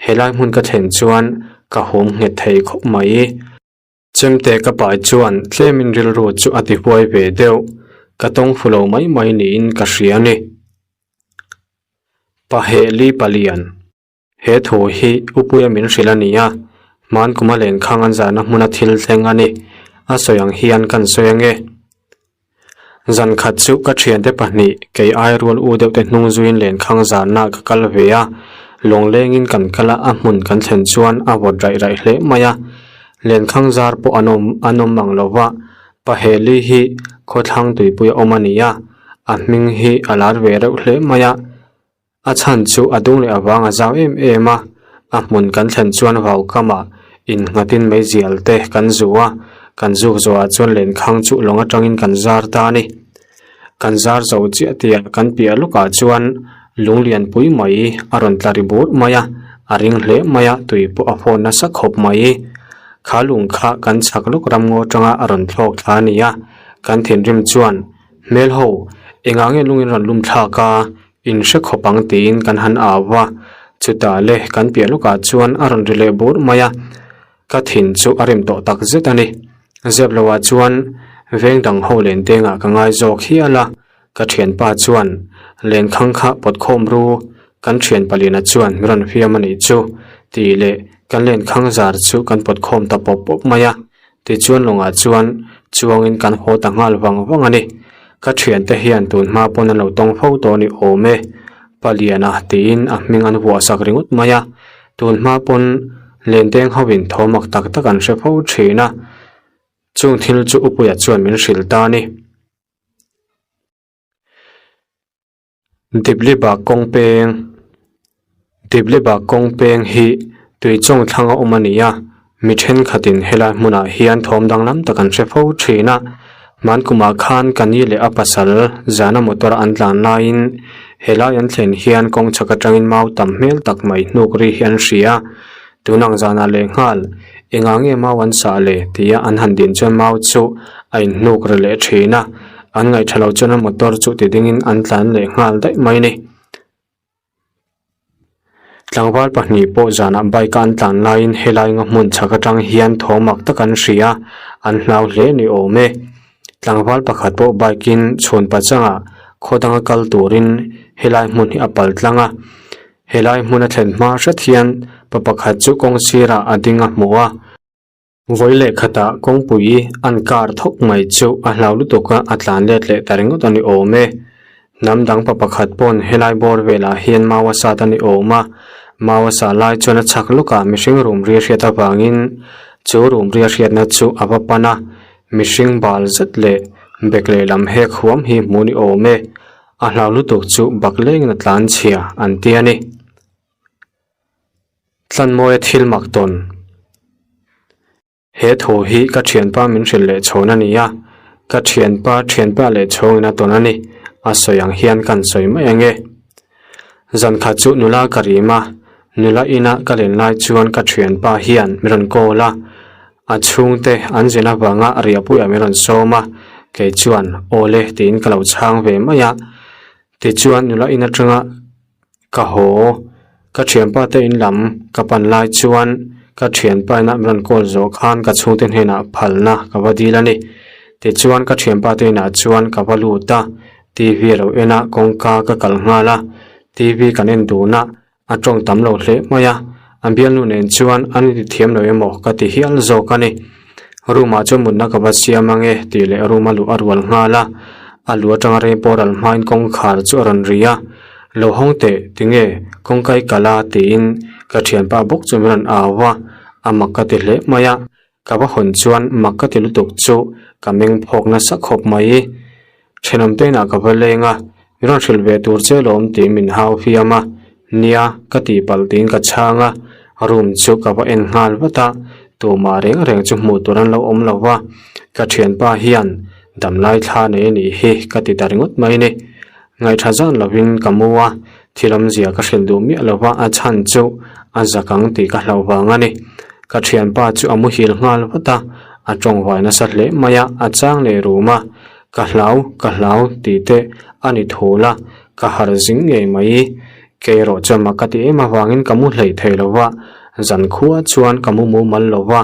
helai hmun ka thlen chuan ka hum nghet thei khawp mai. Chemte ka pai chuan tlemin rilru chu a ti huai ve deuh, ka tawng fu lo mai mai niin ka hria a ni. Pahehli palian, He thu hi Upuia min hrilh a ni a, hman kuma lenkhang an zahna hmuna thil thleng a ni, a sawi ang hian kan sawi ange. Zan khat chu ka thiante pahnih kei ai rual u deuh te hnung zuiin lenkhang zanah ka kal ve a, lawnglengin kan kal a, a hmun kan thlen chuan a vawt raih raih hle mai a, lenkhang zar pawh an awm an awm ang lo va, Paheli hi khawthlang tuipui a awm a ni a, a hming hi a lar ve reuh hle mai a. A chhan chu a dung leh avang a zau em em a, a hmun kan thlen chuan vau kamah innghatin meizial te kan zu a, kan zuk zawhah chuan lenkhang chu lawng atangin kan zar ta a ni. Kan zar zo chiah tihah kan piah lawkah chuan lung lianpui mai a rawn tla ri bur mai a, a ring hle mai a, tui pawh a hawn nasa khawp mai. Kha lung kha kan chhak lawk ramngaw atanga a rawn thlawk thla a ni a, kan thinrim chuan hmel ho engah nge lungin rawn lum thlak a, In hre khawp ang tiin kan han au va, chutah le kan piah lawkah chuan a rawn ri leh bur mai a, ka thin chu a rim tawh tak zet a ni. Zep lohah chuan veng dang ho len tengah ka ngai zawk hial a, ka thianpa chuan lenkhang kha pawt khawm ru, kan thian paliana chuan min rawn fiam a nih chu tih leh kan lenkhang zar chu kan pawt khawm ta pawp pawp mai a, tichuan lawngah chuan chuangin kan haw ta nghal vang vang a ni. Ka thiante hian tun hma pawn an lo tawng fo tawh a ni awm e. Paliana tiin a hming an vuah sak ringawt mai a. Tun hma pawn lenteng hovin thawmak tak tak an hre fo thin a. Chung thil chu Upuia chuan min hrilh ta a ni. Dibliba kawng peng Dibliba kawng peng hi tui chawng thlanga awm a ni a, mi thenkhatin helai hmunah hian thawm danglam tak an hre fo thin a. Hmankumah khan ka ni leh a pasal zana motor an tlan laiin helai an thlen hian kawng chhak atangin mau tam hmel tak mai hnuk ri hi an hria a. Tunang zanah lehnghal engah nge mau an sah le tia an han din chuan mau chu a inhnuk ri leh thin a, an ngaihṭha lo chuan a motor chu ti dingin an tlan leh nghal daih mai a ni. Tlangval pahnih pawh zanah bike a an tlan laiin helai nga hmun chhak atang hian thawmak tak an hria a, an hlau hle ni awm e. Tlangval pakhat pawh bike in chhun pachangah khaw danga kal turin helai hmun hi a pal tlang a. Helai hmun a thlen hma hret hian pa pakhat chu kawng sirah a ding a hmu a. Vawi leh khatah kawngpui an kar thawk mai chu a hlau lutuk a, a tlan let leh ta ringawt a ni awm e. Hnam dang pa pakhat pawn helai bawr velah hian mau a sat a ni awm a. Mau a sah lai chuan a chhak lawkah mihring rum ri a hriat avangin chu rum ri a hriatna chu a va pan a. Mihring bal zet leh bek lehlam hek huam hi hmu ni awm e. A hlau lutuk chu bak lengin a tlan chhia an ti a ni. Tlanmawia thil mak tawn. He thu hi ka thianpa min hrilh leh chhawn a ni a, ka thianpa thianpa leh chhawngin a tawn a ni, a sawi ang hian kan sawi mai ang e. Zan khat chu nula ka rim a, nula ina ka len lai chuan ka thianpa hian min rawn call a, A chhungte an zin avanga riahpuiah min rawn sawm a, kei chuan aw le tiin ka lo chhang ve mai a. Tichuan nula in atanga ka haw, ka thianpa te in lam ka pan lai chuan ka thianpa ina min rawn call zawh khan ka chhungte hnenah phalna ka va dil a ni. Tichuan ka thianpa te inah chuan ka va lut a, TV a lo en a, kawngka ka kal nghal a, TV kan en dun a, A tawng tam lo hle mai a, a bialnu nen chuan an inti thiam lo emaw ka ti hial zawk a ni. Room ah chuan mutna ka va siam ange tih leh room a luh a rual nghal a, a lu atanga rei pawh ral hmain kawngkhar chu a rawn ri a, Lo hawng teh, tinge kawngka i kal a tiin ka thianpa bawk chu min rawn au a, a mak ka ti hle mai a, Ka va hawn chuan mak ka ti lutuk chu ka meng phawk nasa khawp mai. Thenawm te inah ka va leng a, min rawn hrilh ve tur che lawm tiin min hau fiam a, nia ka tih palh tiin ka chhang a, room chu ka va en nghal vat a, tumah reng reng chu hmuh tur an lo awm lo va, ka thianpa hian damlai thla nei a nih hi ka ti ta ringawt mai ni. Ngaihṭha zan lovin ka mu a, thil awmzia ka hrilh duh miah lova a chhan chu a zak ang tih ka hlauh vang a ni. Ka ṭhianpa chu a muhil nghal vat a, a ṭawngvai nasa hle mai a, a chang leh rum a, Ka hlau, ka hlau tih te a ni thul a, ka harh zing ngei mai. Kei erawh chuan mak ka ti em avangin ka mu hleih thei lo va, zan khua chuan ka mu mumal lo va,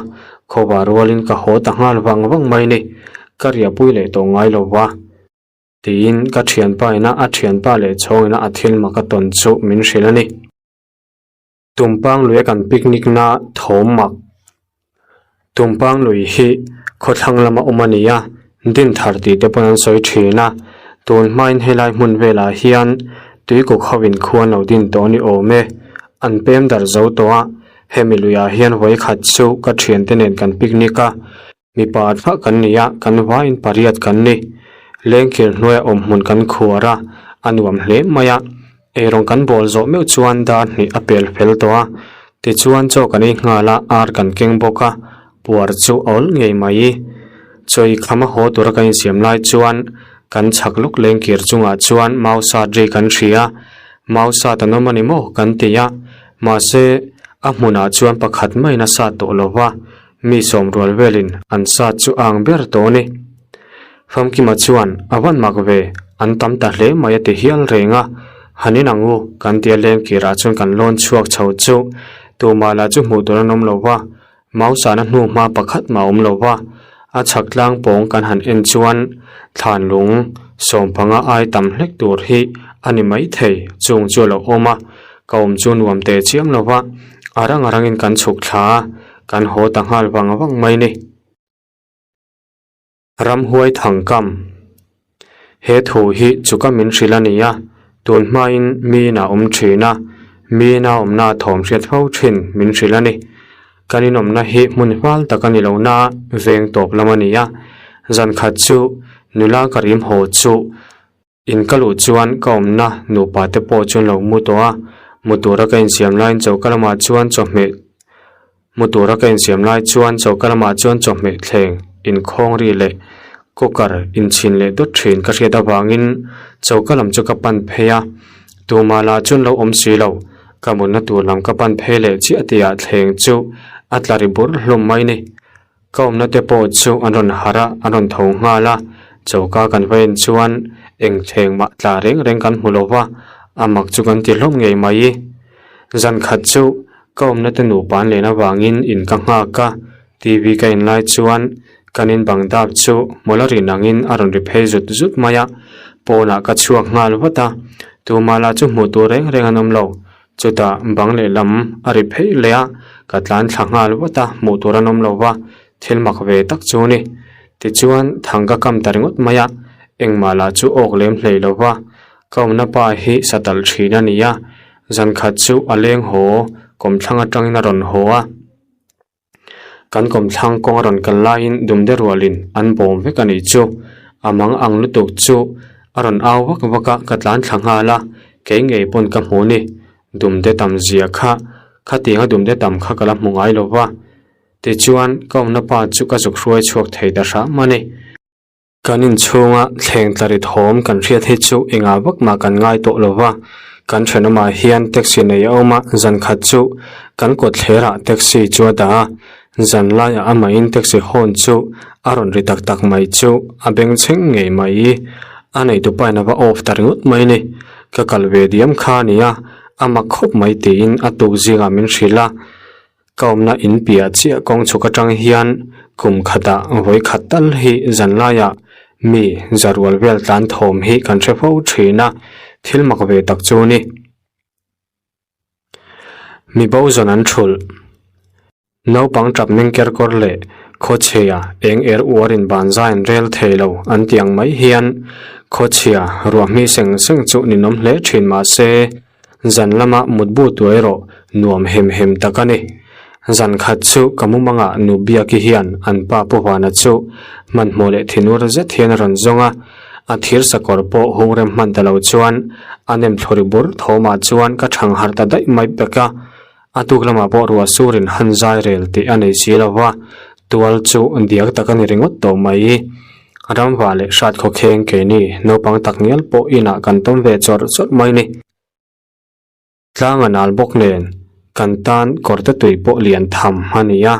khawva rualin ka haw ta nghal vang vang mai ni. Ka riahpui leh tawh ngai lo va. Tiin ka thianpa ina a thianpa leh chhawng ina a thil mak a tawn chu min hrilh a ni. Tumpang lui a kan picnic na thawm mak. Tumpang lui hi khawthlang lama awm a ni a, Dinthar tih te pawn an sawi thin a. Tun hmain helai hmun velah hian tuikuk ho in khu an lo din tawh a ni awm e. An pem darh zo tawh a, hemi luiah hian vawikhat chu ka thiante nen kan picnic a. Mipa thlah kan ni a, kan vaiin pariat kan ni. Lengkir hnuaia awm hmun kan khuar a, a nuam hle mai a. Eirawng kan bawl zawh meuh chuan dar hnih a pel fel tawh a. Tichuan chaw kan ei nghal a, ar kan keng bawk a, puar chu a awl ngei mai. Chaw i kham a haw tura kan insiam lai chuan kan chhak lawk lengkir chungah chuan mau sat ri kan hria a, mau sat an awm a ni maw kan ti a, mahse a hmunah chuan pakhat maiin a sat tawh lo va. Mi sawmrual velin an sat chu a ang ber tawh a ni. Famkima chuan a van mak ve, an tam ta hle mai a ti hial reng a. Han in ang u, kan tia leng kirah chuan kan lawn chhuak chho chu tumah lah chu hmuh tur an awm lo va, mau sahna hnu hma pakhat mah a awm lo va. A chhak tlang pawng kan han en chuan thlan lung sawmpanga ai tam hlek tur hi a ni maithei chung chu a lo awm a, ka awm chu nuam teh chiam lo va, a rang a rangin kan chhuk thla a. Kan haw ta nghal vang vang mai ni. Ramhuai thangkam. He thu hi chuka min hrilh a ni a, tun hmain miin a awm thin a, miin a awmna thawm hriat fo thin min hrilh a ni. Kan inawmna hi hmun fal tak a ni lo na veng tawp lam a ni a, zan khat chu nula ka rim haw chu In ka luh chuan ka awmna nupa te pawh chuan lo mu tawh a, mu tura ka insiam laiin choka lamah chuan chawhmeh mu tura ka insiam lai chuan choka lamah chuan chawhmeh thleng inkhawng ri leh cooker inchhin leh dawt thin ka hriat avangin choka lam chu ka pan phei a, tumah lah chuan lo awm si lo, ka mutna tur lam ka pan phei leh chiah tihah thleng chu a tla ri bur hlawm mai ni. Ka awmna te pawh chu an rawn harh a, an rawn tho nghal a, choka kan va en chuan eng thleng mah tla reng reng kan hmu lo va, a mak chu kan ti hlawm ngei mai. Zan khat chu ka awmna te nupa an len avangin in ka nghak a, TV ka en lai chuan kan in bang dap chu mawla rin angin a rawn ri phei zut zut mai a, pawnah ka chhuak nghal vat a, tumah lah chu hmuh tur reng reng an awm lo. Chutah bang lehlam a ri pheih leh a, ka tlan thla nghal vat a, hmuh tur an awm lo va, thil mak ve tak chu ni. Tichuan, thang ka kam ta ringawt mai a, engmah lah chu awk lem hlei lo va, ka awmna pa hi satalh thin a ni a, zan khat chu a leng haw, kawmthlang atangin a rawn haw a. Kan kawmthlang kawng a rawn kal laiin dumde rualin an bawm vek a nih chu. A mang ang lutuk chu a rawn au vak vak a, ka tlan thla nghal a, kei ngei pawn ka hmu ni. Dumde tam zia kha, khatianga dumde tam kha ka la hmu ngai lo va. Tichuan, ka awmna pa chu ka zuk hruai chhuak thei ta hram a ni. Kan inchhunga thleng tla ri thawm kan hriat hi chu engah vak mah kan ngai tawh lo va, kan thenawmah hian taxi nei a awm a, zan khat chu kan kawt thlerah taxi chu a dah a, zan laiah amahin taxi hawn chu a rawn ri tak tak mai chu a bengchheng ngei mai. A neitupa in a va off ta ringawt mai ni, ka kal ve diam kha a nia, a mak khawp mai tiin a tuk zingah min hrilh a. Ka awmna in piah chiah kawng chhuk atang hian kum khatah vawi khat tal hi zan laiah mi zarual vel tlan thawm hi kan hre fo thin a, thil mak ve tak chu ni. Mi bo zawn an thulh. Naupang tap meng ker kawr leh khawchhia eng er uarin banzai an rel thei lo an tih ang mai hian khawchhia ruahmi seng seng chu ninawm hle thin mahse, Zan lama mutbu tu erawh nuam hem hem tak a ni. Zan khat chu ka mumangah nu Biaki hian an pa Pu Huana chu hmanhmawh leh thinur zet hian a rawn zawng a, a thir sakawr pawh hung rem hman ta lo chuan a nem thlawri bur thawmah chuan ka thang harh ta daih mai pek a. A tuk lamah pawh ruah surin han zai rel tih a nei si lo va, tual chu diak tak a ni ringawt tawh mai. Ramva leh hrat khawkheng keini naupang tak ngial pawh inah kan tawm ve chawrh chawrh mai ni. Tlang a nal bawk nen kan tan kawrte tui pawh lian tham a ni a.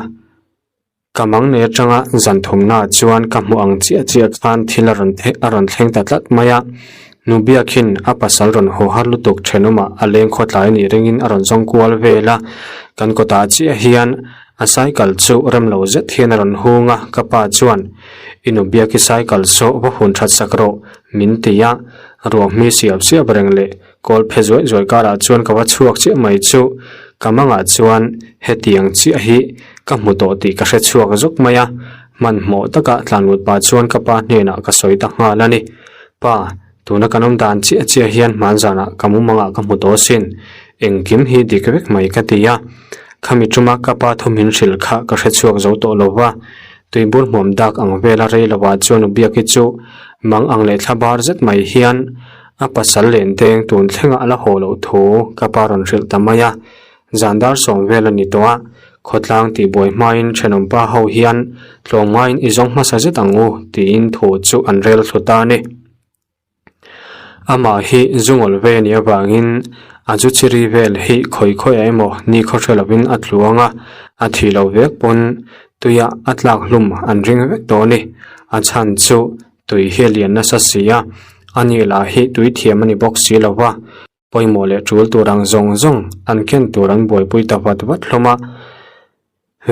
Ka mang nei atanga zan thumnaah chuan ka hmuh ang chiah chiah khan thil a rawn a rawn thleng ta tlat mai a. Nu Biakhin a pasal rawn haw har lutuk thenawmah a leng khawtlai anih ringin a rawn zawng kual vel a. Kan kawtah chiah hian a cycle chu rem lo zet hian a rawn hung a, ka pa chuan, I nu Biaki cycle saw va hun that sak rawh, min ti a. Ruahmi siap siap reng leh Kawl phe zuai zuai karah chuan ka va chhuak chiah mai chu ka mangah chuan hetiang chiah hi ka hmu tawh tih ka hre chhuak zawk mai a, hmanhmawh taka tlanlut pah chuan ka pa hnenah ka sawi ta nghal a ni. Pa, tuna kan awm dan chiah chiah hian hmanzanah ka mumangah ka hmu tawh sin, engkim hi dik vek mai ka ti a. Khami tuma ka pa thawmhin hrilh kha ka hre chhuak zo tawh lo va, tuibur hmuam dak ang vela rei lovah chuan u Biaki chu mang ang leh thla bar zet mai hian A pasal len deng tun thlengah a la haw loh thu ka pa rawn hrilh ta mai a, zan dar sawm vel a ni tawh a, khawtlang tihbuai hmain thenawmpa ho hian tlawmngaiin i zawng hmasa zet ang u tiin thu chu an rel thlu ta a ni. Amah hi zungawl ve a nih avangin a zu chiri vel hi khawi khawiah emaw ni khaw hre lovin a tluang a, a thih loh vek pawn tuia a tlak hlum an ring vek tawh a ni. A chhan chu Tui hi a lian nasa si a, a ni lah hi tui thiam a ni bawk si lo va, pawimawh leh tul tur ang zawng zawng an ken tur an buaipui ta vat vat hlawm a.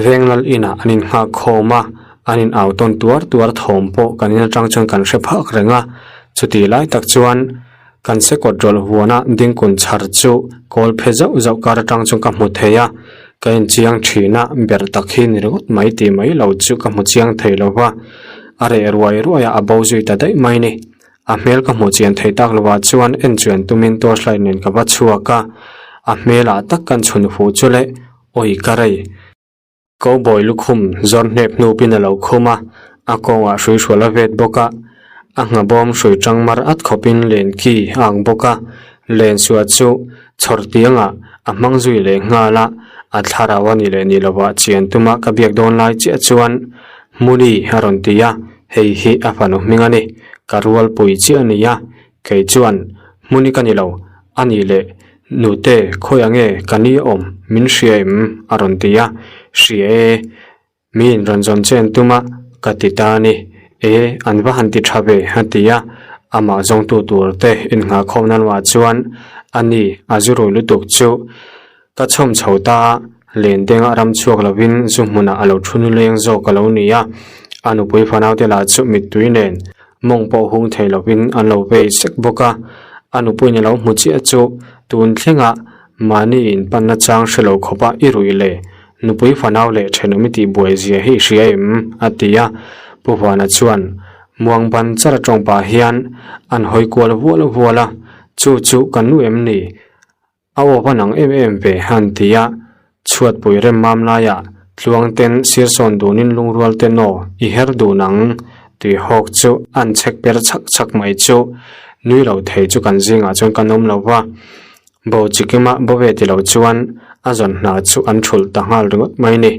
Venglal inah an innghak khawm a, an in au tawn tuar tuar thawm pawh kan in atang chuan kan hre phak reng a, chutih lai tak chuan kan sekawt rawlh huana dingkun chhar chu kawl phe zauh zauh kar atang chuan ka hmu thei a, ka inchiang thin a, ber tak hi ni ringawt mai tih mai lo chu ka hmu chiang thei lo va. A reh ruai ruai a, a bo zui ta daih mai ni. A hmel ka hmuh chian thei tak lovah chuan en chuan tumin torchlight nen ka va chhuak a, a hmelah tak kan chhun fuh chu le, awi ka rei. Cowboy lukhum zawr hnep hnupin a lo khum a, a kawngah hrui hrual a vet bawk a, a nghahbawm hrui tang mar at khawpin len ki a ang bawk a, len suah chu chhawr tiangah a hmang zui leh nghal a, a thlarau a ni leh ni lovah chian tuma ka biak dawn lai chiah chuan Hmuni a rawn ti a, hei hi a fanu hming a ni, ka rualpui chiah a ni a, kei chuan Hmuni ka ni lo, a ni leh nute khawiah nge ka ni awm min hria em? a rawn ti a, hria e. Mi in rawn zawn chen tum a, ka ti ta a ni. E, an va han ti tha ve, a ti a. Amah zawngtu tur te innghah khawmna lamah chuan a ni a zu rui lutuk chu ka chhawm chho ta a, len denga ram chhuak lovin zu hmunah a lo thu nuleng zawk a lo ni a. A nupui fanaute lah chu mittui nen mawng pawh hung thei lovin an lo vei sek bawk a. A nupuiin a lo hmu chiah chu tun thlengah mahni inpanna chang hre lo khawpa i ruih le Nupui fanau leh thenawm i tih buai zia hi i hria em? a ti a. Pu Huana chuan muang ban char a tawng pah hian an hawi kual vual vual a, Chu chu ka nu em ni? A aw va nang em em ve a an ti a. Chhuatpui rem mam laiah tluang ten sir sawn dunin lungrual ten aw i her dun ang tui hawk chu an chhek per chhak chhak mai chu nui lo thei chu kan zingah chuan kan awm lo va. Bo chikima bo ve ti lo chuan a zawn hna chu an thulh ta nghal ringawt mai ni.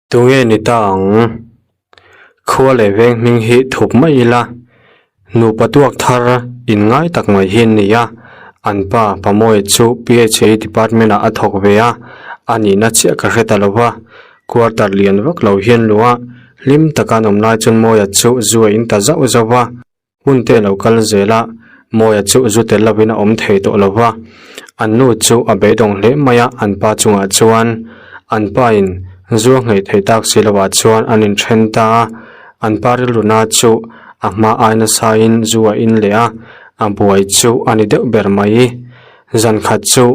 Tunge ni ta ang? Khua leh veng hming hi thup mai ila, nupa tuak thar in ngai tak mai hi an ni a, an pa Pamoe chu PHA department ah a thawk ve a, a nihna chiah ka hre ta lo va, quarter lian vak lo hian luh a, hlim taka an awm lai chuan Mawia chu zu a in ta zauh zauh va. Hun te lo kal zel a, Mawia chu zu tel lovin a awm thei tawh lo va. An nu chu a beidawng hle mai a, an pa chungah chuan an pa in zu a ngheih theih tak si lovah chuan an inthen ta a. An pa rilruna chu a hma ai nasa in zu a in leh a, a buai chu a ni deuh ber mai. Zan khat chu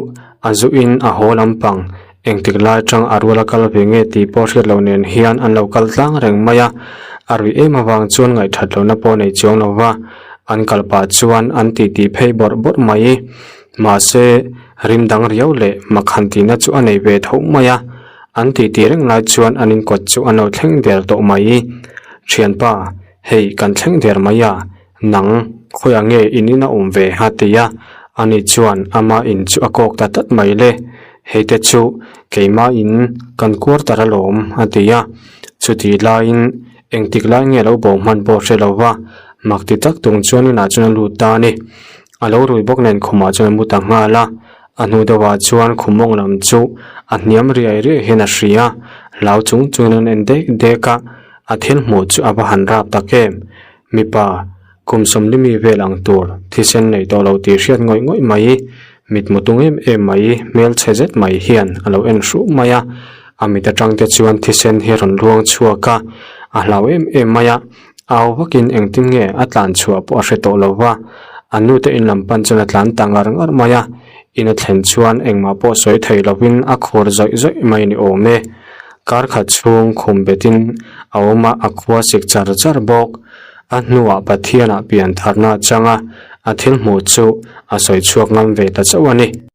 a zu in a haw lampang engtik lai tang a rual a kal ve nge tih pawh hriat loh nen hian an lo kal tlang reng mai a, a ruih em avang chuan ngaihthat lohna pawh nei chuang lo va, an kal pah chuan an titi phei bawrh bawrh mai. Mahse, rim dang riau leh makhan tihna chu a nei ve tho mai a, an titi reng lai chuan an inkawt chu an lo thleng der tawh mai. Thianpa, hei kan thleng der mai a, Nang, khawiah nge in in a awm ve? a ti a, ani chuan ama in chu a kawk ta tlat mai le, hei te chu keimah in kan quarter alawm a ti a, chutih laiin engtik lai nge lo bo hman pawh hre lo va, mak ti tak tung chuan inah chuan a lut ta a ni. A lo rui bawk nen khumah chuan a mu ta nghal a, a hnu deuhah chuan khum mawng lam chu a hniam riai riai hian a hria, hlau chung chungin an en dek dek a, a thil hmuh chu a va han rap tak em. Mipa, kum sawmlimi vel ang tur thisen nei tawh lo tih hriat ngawih ngawih mai, mitmu tung em em mai, hmelchhe zet mai hian a lo en hruh mai a. A mit atang te chuan thisen hi a rawn luang chhuak a, a hlau em em mai a, au vakin engtin nge a tlan chhuah pawh a hre tawh lo va. A nute in lam pan chuan a tlan ta ngar ngar mai a, in a thlen chuan engmah pawh sawi thei lovin a khur zawih zawih mai ni awm e. Kar khat chhung khum betin a awm a, a khua sik char char bawk. A hnuah Pathianah pian tharna a chang a, a thil hmuh chu a sawi chhuak ngam ve ta chauh a ni.